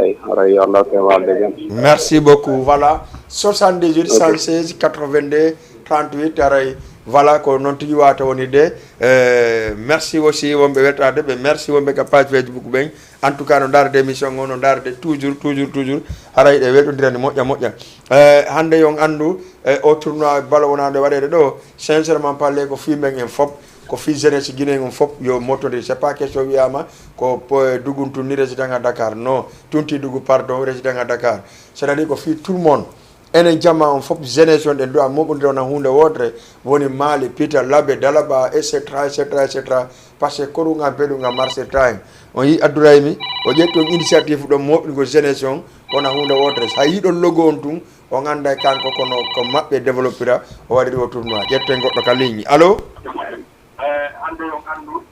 Eyi, haray yo Allah feewalde jam. Merci beaucoup. Voilà, soixante-dix-huit, ok, cent seize, quatre-vingt-deux, trente-huit, haray, voilà, ko noon tigi waawata wonirde. Euh, merci aussi wonɓe weltaade ɓe, merci wonɓe ka page Facebook ɓen. En tout cas, no ndaarde émission o, no ndaarde toujours, toujours, toujours. Haray ɗe weltondirani moƴƴa, moƴƴa. Euh, hannde yo on anndu, euh, o tournoi balo wonande waɗeede ɗo, sincèrement parler, ko fii men en fop, ko fii jeunesse Guinée on fop, yo mottondir. C'est pas question wiyaama ko po-, Dugun tun ni résident à Dakar. Non, Tunti Dugu, pardon, résident à Dakar. C'est-à-dire ko fii tout le monde. Enen jamaa on fop, jeunesse on, ɗen du'a moɓondir wona huunde wootere, woni Mali, Pita, Labe, Dalaba, et cetera, et cetera, et cetera. Parce que koruŋa, beɗuŋa, marche time. On yi Abdourahimi, o ƴetti on initiative ɗon moɓɓingol jeunesse on, wona huunde wootere. Sa yi ɗon logo on tun, on annday kanko kono ko maɓɓe développira, o waɗiri o tournoi. Ƴetten goɗɗo ka ligne. Allo?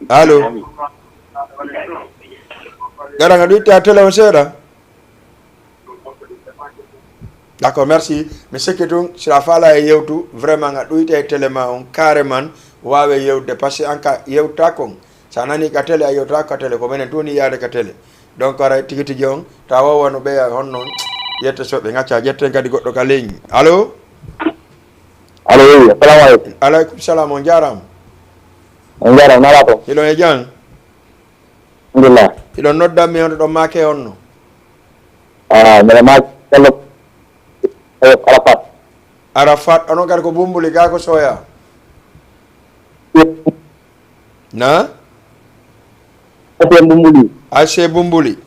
Allo? Gara nga ɗuitta télé on seeɗa. D'accord, merci. Mi sikki tun, si a faala e yewtu, vraiment, a ɗuyte e télé ma on, carrément, waawe yewtude, parce que an ka yewta kon. Sa nani ka télé, a yewta ka télé, ko menen tun woni yaade ka télé. Donc, aray tigi tigi on, ta wawa no ɓeya honno, yette soɓe, ngacca, jetten kadi goɗɗo ka ligne. Allo? Allo, wi, assalamu aleykum. Aleykum salam, on jaaraama. On jaaraama, nala to? Hiɗon e jam? Alhamdulillah. Hiɗon noddan mi honto ɗon maake honno? Ah, mbeɗa maaki Bello Arafat. Arafat, onon kadi ko Bumbuli, gaa ko Soya. Na? A C Bumbuli. A C Bumbuli.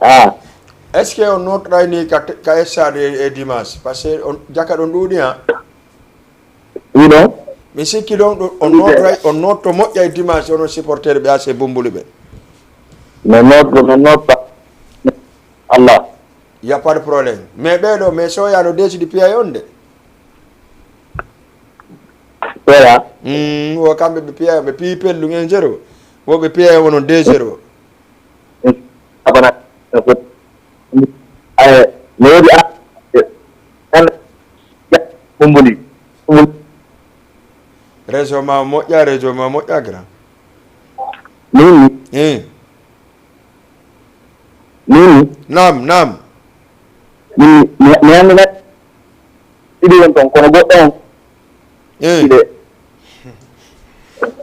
Ah. Est-ce que on nootoray ni ka, ka stade e, e dimanche? Parce que on, jaka ɗon ɗuuɗi, ha? Wi ɗon? Mi sikki ɗon, ɗo, on nootoray, on nootto moƴƴa e dimanche, onon supporter ɓe A C Bumbuli ɓe. No nootto, no nootto. Allah. Y a pas de problème. Mais ɓee ɗoo, mais Soya no deesidi piyay on de. Soya? Mm, wo kamɓe ɓe piyay, ɓe piyi pellu un zéro. Wo ɓe piyay on deux zéro. Abana. Ay, no woodi a, an, Bumbuli. Bumbuli. Réseau ma moƴƴa, réseau ma moƴƴa, grand. Min? Eh. Min? Naam, naam. Min, mi, mi annda ɗiɗi won ton, kono goɗɗo on. Eh. Ɗiɗi.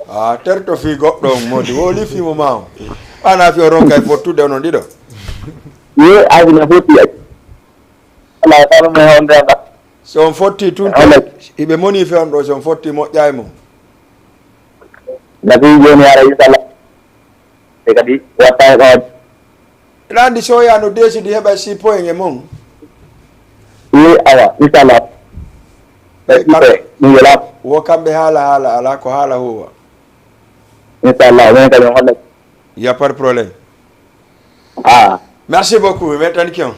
Ah, terto fii goɗɗo on, Modi. Woli fii mo ma on. Ana fii o ronka e fottude onon ɗiɗo. Ye, ay, na fotti ay. Ala, kala mo hewndo anda. Si on fotti tun, ala. Hiɓe moni fe on ɗo, si on fotti moƴƴa e mo. Na fii jooni ara, inshallah. E kadi watta e ɓaade. Hiɗa anndi Soya no deesidi heɓa six points e mon. Wi awa, inshallah. Ɓe kamɓe, ɗum wela. Wo kamɓe haala, haala, ala ko haala huwa. Inshallah, men kadi on holla. Y a pas de problème. Ah. Merci beaucoup, mi weltanike on.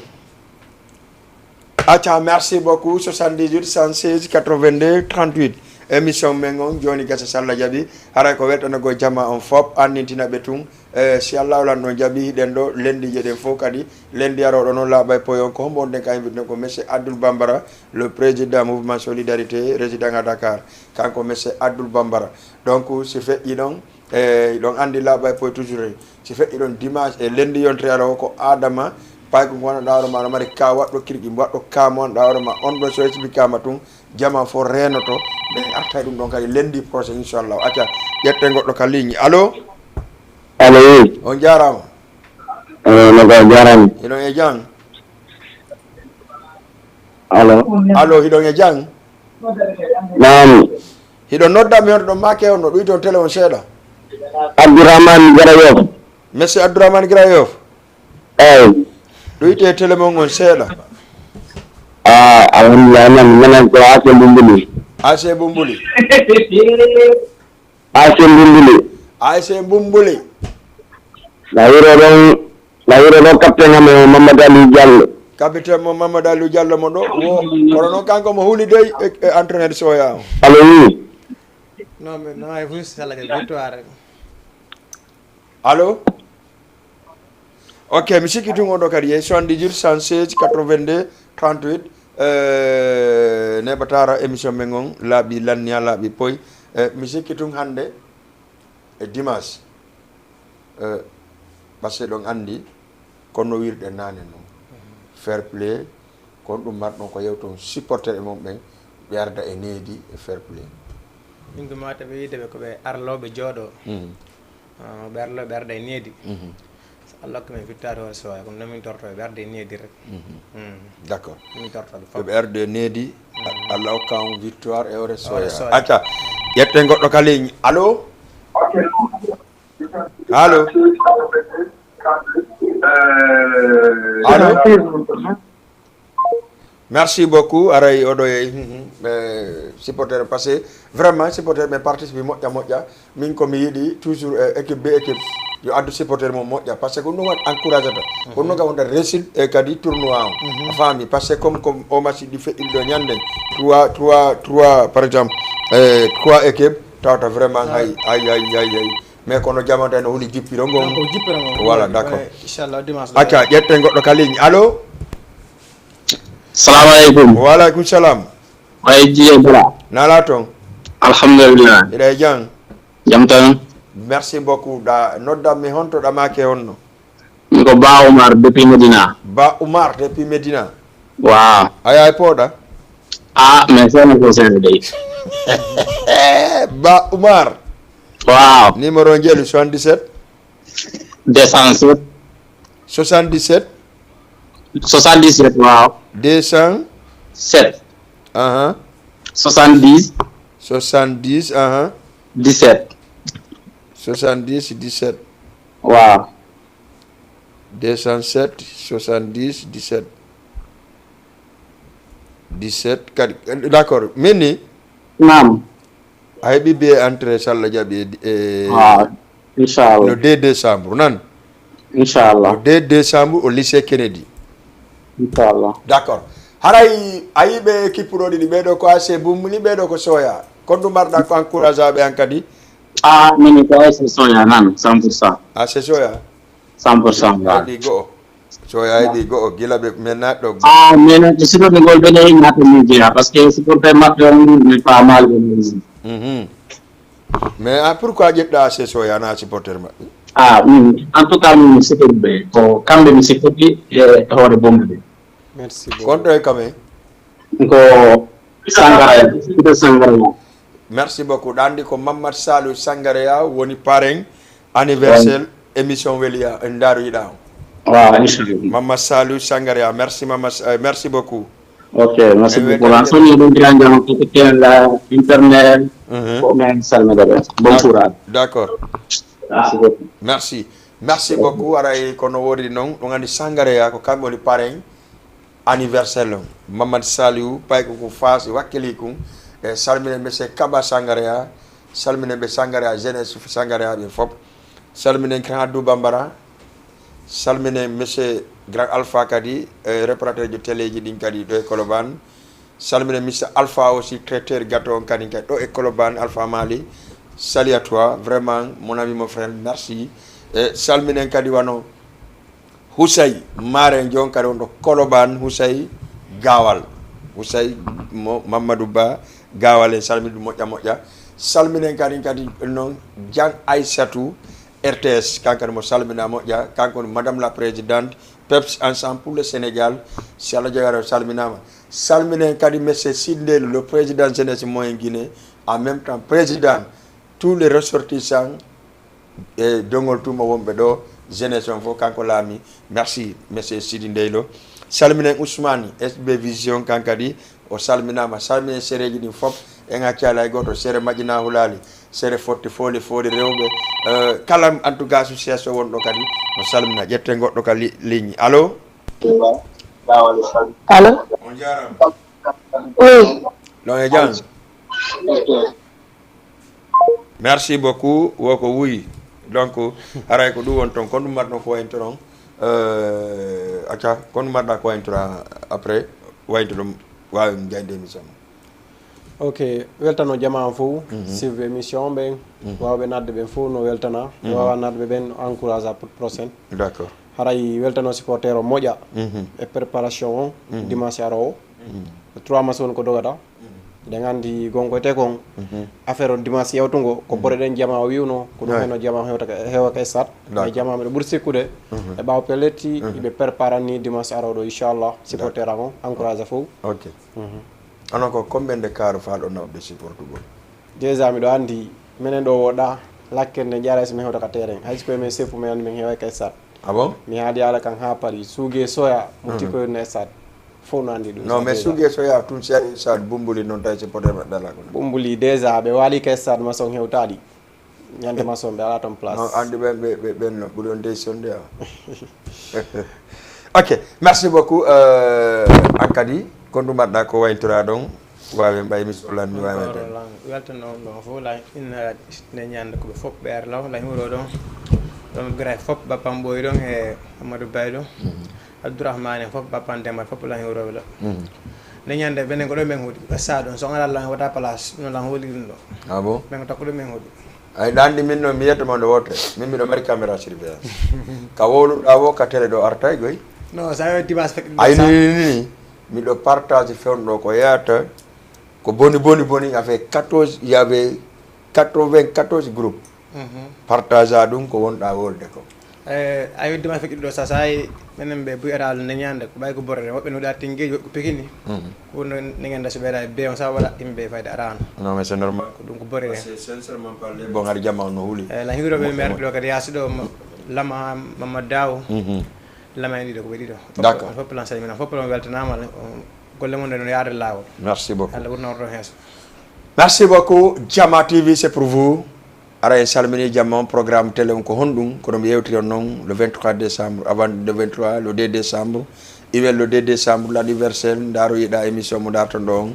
Acca, merci beaucoup. Soixante-dix-huit, cent seize, quatre-vingt-deux, trente-huit. Émission men on, jooni gasa, si Allah jaɓi. Haray ko weltanagol jamaa on fop, anndintina ɓe tun. Eh, si Allah lan ɗon jaɓi, hiɗen ɗo, lenndiije ɗen fof kadi. Lenndi arooɗo noon, laaɓay poyon, ko hombo wonɗen ka invité ɗon? Ko Monsieur Abdoul Bambara, le président Mouvement Solidarité, résident à Dakar. Kanko Monsieur Abdoul Bambara. Donc, si feƴƴi ɗon, E, hiɗon anndi laaɓa e poy toujours. Si feƴƴi ɗon dimanche e lennde yontere Allah o ko Adama, payko ngonanɗaa hoore ma, aɗa mari ka waɗɗo kirƴi, waɗɗo ka mo annduɗaa hoore ma, on ɗon so expliquaama tun, jamaa fof reenoto, ɓe arta e ɗum ɗon kadi lennde prochain, inchallah. Acca, ƴetten goɗɗo ka ligne. Allo? Allo, wi. On jaaraama. Allo, no ka jaaraama. Hiɗon e jam? Allo? Allo, hiɗon e jam? Naam. Hiɗo nodda mi on ɗon maake on no ɗuyton télé on seeɗa. Abdourahmane Garayof. Monsieur Abdourahmane Garayof. Eyi. Ɗuyte télé mon on seeɗa. Ah, alhamdulillah, nan, menen ko A C Bumbuli. A C Bumbuli. A C Bumbuli. A C Bumbuli. Na wuro ɗon, na wuro ɗon capitaine amen o Mamadou Aliou Diallo. Capitaine mo Mamadou Aliou Diallo mo ɗo, wo, kono noon kanko mo huli dey e, e entraîneur Soya o. Allo, wi. Non, mais non, ay, vous, c'est la victoire. Allo? Ok, mi sikki tun on ɗo kadi yehi soixante-dix-huit, cent seize, quatre-vingt-deux, trente-huit. Eh, neɓataara émission men on laaɓi lanniya, laaɓi poy. Eh, mi sikki tun hannde e dimanche. Eh, parce que ɗon anndi, kono no wirɗe naane non. Fair play, kon ɗum marɗon ko yewton supporter e mon ɓen, ɓe arda e needi e fair play. Min ko mata ɓe wiide ɓe ko ɓe arlooɓe jooɗo. Mhm. Ah, ɓe arlooɓe arda e needi. Mhm. So Allah hokki men victoire hoore soya, kono non min torto ɓe arda e needi rek. Mhm. Mm. D'accord. Min torto ɓe fof. Ɓe arda e needi, a-, Allah hokka on victoire e hoore soya. Acca, ƴetten goɗɗo ka ligne. Allo? Allo? Allo? Merci beaucoup. Aray oɗo e, mhm, eh, supporter, parce que vraiment supporter ɓe participe moƴƴa moƴƴa. Min ko mi yiɗi toujours, eh, équipe be équipe yo addu supporter mo moƴƴa, parce que ko ɗum waɗi encouragata. Ko ɗum kam wonta réussite e kadi tournoi o. A faami, parce que comme, comme o match ɗi feƴƴi ɗo ñande trois, trois, trois par exemple, eh, trois équipe tawata vraiment hay, hay, hay, hay, hay. Mais kono jamanta no huli jippiro ngon. Donc, jippiro ngon. Voilà, d'accord. Ouais, inchallah, dimanche. Acca, ƴetten goɗɗo ka ligne. Allo? Salamu aleykum. Wa aleykum salam. Way jiye bala. Nala ton. Alhamdulillah. Ila e jang. Jam tan. Merci beaucoup. Da nodda mi honto da make honno. Mi ko Ba Umar depuis Medina. Ba Umar depuis Medina. Waaw. Aya e poda. Ah, mais c'est un conseil de. Ba Umar. Waaw. Numéro njelu soixante-dix-sept. Deux cent sept. Soixante-dix-sept. Soixante-dix-sept, waaw. Deux cents. Sept. Aha. Soixante-dix. Soixante-dix, aha. Dix-sept. Soixante-dix, dix-sept. Waaw. Deux cent sept, soixante-dix, dix-sept. Dix-sept, kadi, d'accord. Min ni? Naam. A heɓi billet entrée, so Allah jaɓi, e, e, ah, inchallah, le deux décembre, nan? Inchallah. Le deux décembre au lycée Kennedy. Inchallah. D'accord. Haray a yiɓe kippuɗo ɗiɗi, ɓeɗo ko A C Bumbuli, ɓeɗo ko Soya. Kon ɗum marɗa ko encouragé ɓe an kadi? Ah, min ko A C Soya nan, cent pour cent. A C Soya? Cent pour cent, waaw. Waɗi go'o. So yahdi go'o, gila ɓe men naatɗo. Ah, mais non, e sifirde ngol ɓe ɗe naata min jeyaa, parce que supporter maɓɓe on, mi faamaali ɓe min. Mhm. Mais, ah, pourquoi ƴeɗɗa A C Soya na supporter maɓɓe? Ah, min, en tout cas, min mi sikkude ɓe, ko kamɓe mi sikkude e hoore Bombe ɓe. Merci beaucoup. Kon to e kame? Ko Sangara, Peter Sangara. Merci beaucoup. Ɗa anndi ko Mamadou Salou Sangareya woni parrain anniversaire émission Weliya, en ndaaroyiɗa on. Waaw, inchallah. Mamadou Salou Sangareya, merci Mamadou, eh, merci beaucoup. Ok, merci beaucoup. An soni ɗum giran jam ko tel internet, mhm, ko men salmida ɓe. Bon courage. D'accord. Merci beaucoup. Merci. Merci beaucoup. Aray kono wori non, ɗum anndi Sangareya ko kamɓe woni parrain anniversaire lon. Mamadou Saliou, payko ko Fass, wakkili kun. E salminen monsieur Kaba Sangareya, salminen ɓe Sangareya, jeunesse Sangareya ɓe fop. Salminen Grand Abdou Bambara, salminen monsieur Grand Alpha kadi, e reporter jo téléji ɗin kadi ɗo e Colobane. Salminen Mister Alpha aussi, traiteur gâteau on kadi kadi ɗo e Colobane, Alpha Mali. Salut à toi, vraiment, mon ami, mon frère, merci. E salminen kadi wano Husay Maren, jon kadi on ɗo Colobane, Husay Gawal. Husay mo Mamadou Ba Gawal, en salmini ɗum moƴƴa moƴƴa. Salminen kadi, kadi non Jan Aysatu R T S, kanko kadi mo salmina moƴƴa, kanko woni Madame la Présidente, Peps Ensemble pour le Sénégal, si Allah jawi ara salminama. Salminen kadi Monsieur Sindel, le président jeunesse moyen Guinée, en même temps président tous les ressortissants e Dongol Tuma wonɓe ɗo, jeunesse on fof kanko laami. Merci, monsieur Sidi Ndeylo. Salminen Ousmane, S B Vision, kan kadi o salminaama. Salminen sereeji ɗin fof, en accaali hay gooto. Sere Majjina Hulaali, sere Fotti Fooli, Fooli Rewɓe, eh, kala, en tout cas, association wonɗo kadi, no salmina. Ƴetten goɗɗo ka li-, ligne. Allo? Allo? On jaaraama. Oui. Ɗon e jam? Merci beaucoup, woko wuyi. Donc, haray ko ɗum woni toon. Kon ɗum marɗon ko wayno toon. Euh, acca, kon ɗum marɗa ko wayno toon après, wayno ɗum waawi jayde émission. Ok, weltano jamaa on fow, mhm, suivre émission on ɓen, mhm, waawɓe naatde ɓen fow no weltana, mhm, waawa naatde ɓen no encourage pour prochaine. D'accord. Haray weltano supporter o moƴƴa, mhm, e préparation on, mhm, dimanche aroowo. Mhm. Trois match woni ko dogata. Mhm. Eɗen anndi gonkoyte kon, mhm, affaire on dimanche yawtungo, ko, mhm, bore ɗen jamaa o wi'uno, ko ɗum, ouais, heno jamaa o hewta ka, hewa ka stade. Mais, d'accord, jamaa miɗo ɓuri sikkude, mhm, e ɓaawo pelletti, mhm, iɓe préparani dimanche arooɗo, inchallah, supporter, d'accord, an on, encourage fow. Ok. Mhm. Onon ko combien de car faalɗon naɓude supportugol? Déjà, miɗo anndi, menen ɗo woɗɗa, lakkende jaara si min hewta ka terrain. Hay si ko e men seppu, men anndi men heeway ka stade. Ah bon? Mi haali haala kan haa Paris. Suuge soya, mo, mhm, tikkoyruno e stade. Fow no anndi ɗum. Non, mais déjà, suuge soya tun si ari stade Bumbuli non tawi supporter maɓɓe alaa ko non. Bumbuli déjà, ɓe waali ka stade maçon hewtaali. Ñande maçon ɓe alaa ton place. Non, anndi ɓen, ɓe, ɓe, ɓen no ɓuri on décision de, ah. Ok, merci beaucoup. Euh, an kadi, ko ndu mbaɗɗa ko wayntoraa ɗon, waawi mbayi mi sohlan mi waawi. Encore lan, weltano on ɗon fow, la, inna ne ñande ko ɓe fof ɓeer law, la huro ɗon. Ɗon Bira fof, Bappa Mboy ɗon e Amadou Bay ɗon. Mhm. Abdourahmane fof, Bappa Demba fof, la huro ɗon. Mhm. Ne ñande ɓenen ko ɗo men huuɗi. Ɓe saa ɗon, so on alaa lan wota place, no lan huuli ɗum ɗo. Ah bon? Men ko takko ɗo men huuɗi. Ay, ɗa anndi min non, mi yetto ma nde wootere. Min miɗo mari caméra surveillance. Ka wowluɗaa woo, ka télé ɗo artay goy. Non, sa yo dimanche fekk. Ay, ni, ni, ni, ni. Miɗo partage fewndo ko yahata. Ko boni, boni, boni, il y avait quatorze, il y avait quatre-vingt-quatorze groupes. Mhm. Partage a ɗum ko wonɗaa wolde ko. Eh, a weddi ma fekki ɗo sa, sa yi menen ɓe buy ara ne ñande, ko ɓay ko borre, woɓɓe no ɗa tingeji, woɓɓe ko pikini. Mhm. Ko no ne ñande so ɓe ara be on sa wala imbe fayda arano. Non, mais c'est normal. Ko ɗum ko borre. Parce que sincèrement parler, bon, hari jama on no huli. Eh, la hiwro ɓe mo-, mer mo- ɗo kadi yaasi ɗo, mo-, lama, mama daw. Mhm. Lama en ɗiɗo ko ɓe ɗiɗo. D'accord. Fof plan salmina, fof plan weltanama, on golle mon ɗe no yaade laawol. Merci beaucoup. Allah wurna on ɗon heeso. Merci beaucoup. Jama T V, c'est pour vous. Ara en salmini jamma on, programme télé on ko honɗum? Kono mi yewtiri on non le vingt-trois décembre, avant le vingt-trois, le deux décembre. Iwel le deux décembre, l'anniversaire, ndaaroyiɗaa émission mo ndarton ɗo on.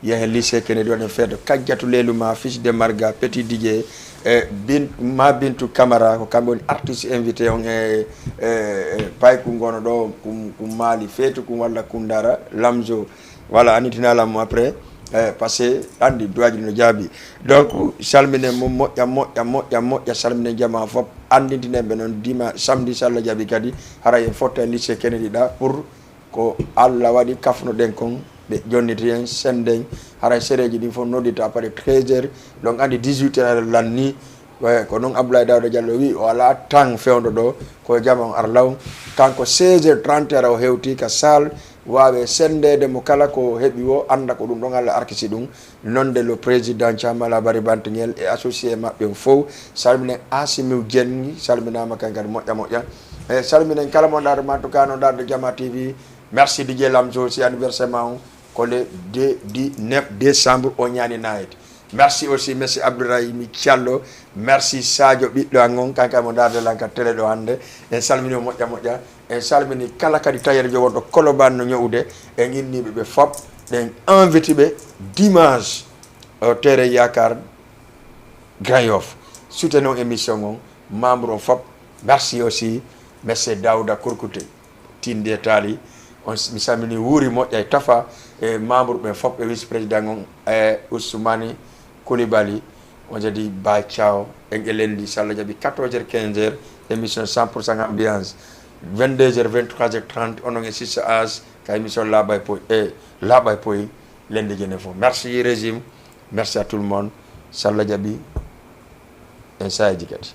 Yahen lycée Kennedy, waɗen feeto Kajjatu Leelu ma, Fils de Marga, Petit D J, e Bin-, ma Bintu Camara, ko kamɓe woni artiste invité on e, e, e payku ngono ɗo, kum, kum Mali feetu kum walla kum dara, Lamzo. Voilà, annitinaa lan mo après, eh, parce que anndi duwaaji no jaabi. Donc, salminen mo moƴƴa, moƴƴa, moƴƴa, moƴƴa, salminen jamaa fof. Anndintinen ɓe noon dima samedi, so Allah jaɓi kadi, hara en fotta e lycée Kennedy ɗa pour ko Allah waɗi kafnuɗen kon, ɓe jonniti en, sennden, hara sereeji ɗin fof noddita après treize heures, donc anndi dix-huit heures lanni, Eh, ko noon Abdoulaye Daouda Diallo wi'i, o alaa tan fewndo ɗo, ko jama on arlaw. Kanko seize heures trente ara o hewti ka salle, waawe senndeede mo kala ko heɓi o, annda ko ɗum ɗon Allah arkisi ɗum. Nonde le président Thiam Alabari Bantingel e associé maɓɓe on fow. Salminen Asimiu Jengi, salminaama kan kadi moƴƴa moƴƴa. E salminen kala mo ndaarde ma, en tout cas no ndaarde Jama T V. Merci D J Lamzo, si anniversaire ma on ko le deux, dix-neuf décembre o ñaani night. Merci aussi, monsieur Abdourahim Thiallo. Merci Sadio ɓiɗɗo an on, kanko mo ndaarde lan ka télé ɗo hannde. En salmini o moƴƴa moƴƴa. En salmini kala kadi tayerejo wonɗo Colobane no ño'ude. En inniiɓe ɓe fop. Ɗen invite ɓe dimanche au terrain Yakar Grand Yoff. Soutenons émission on, membre on fop. Merci aussi, monsieur Daouda Kourkouté. Tinde Tali. On s-, mi salmini Wuri Moƴƴa e Tafa e membre ɓen fof e vice président on e Ousmane Koulibaly. On jadi Baye Thiaw, en e Lendi, so Allah jaɓi quatorze heures, quinze heures, émission cent pour cent ambiance. Vingt-deux heures, vingt-trois heures trente, onon e Sissa As, ka émission Laaɓa e Poy, e Laaɓa e Poy, Lendi Jene fof. Merci régime, merci à tout le monde. So Allah jaɓi, en saaji kadi.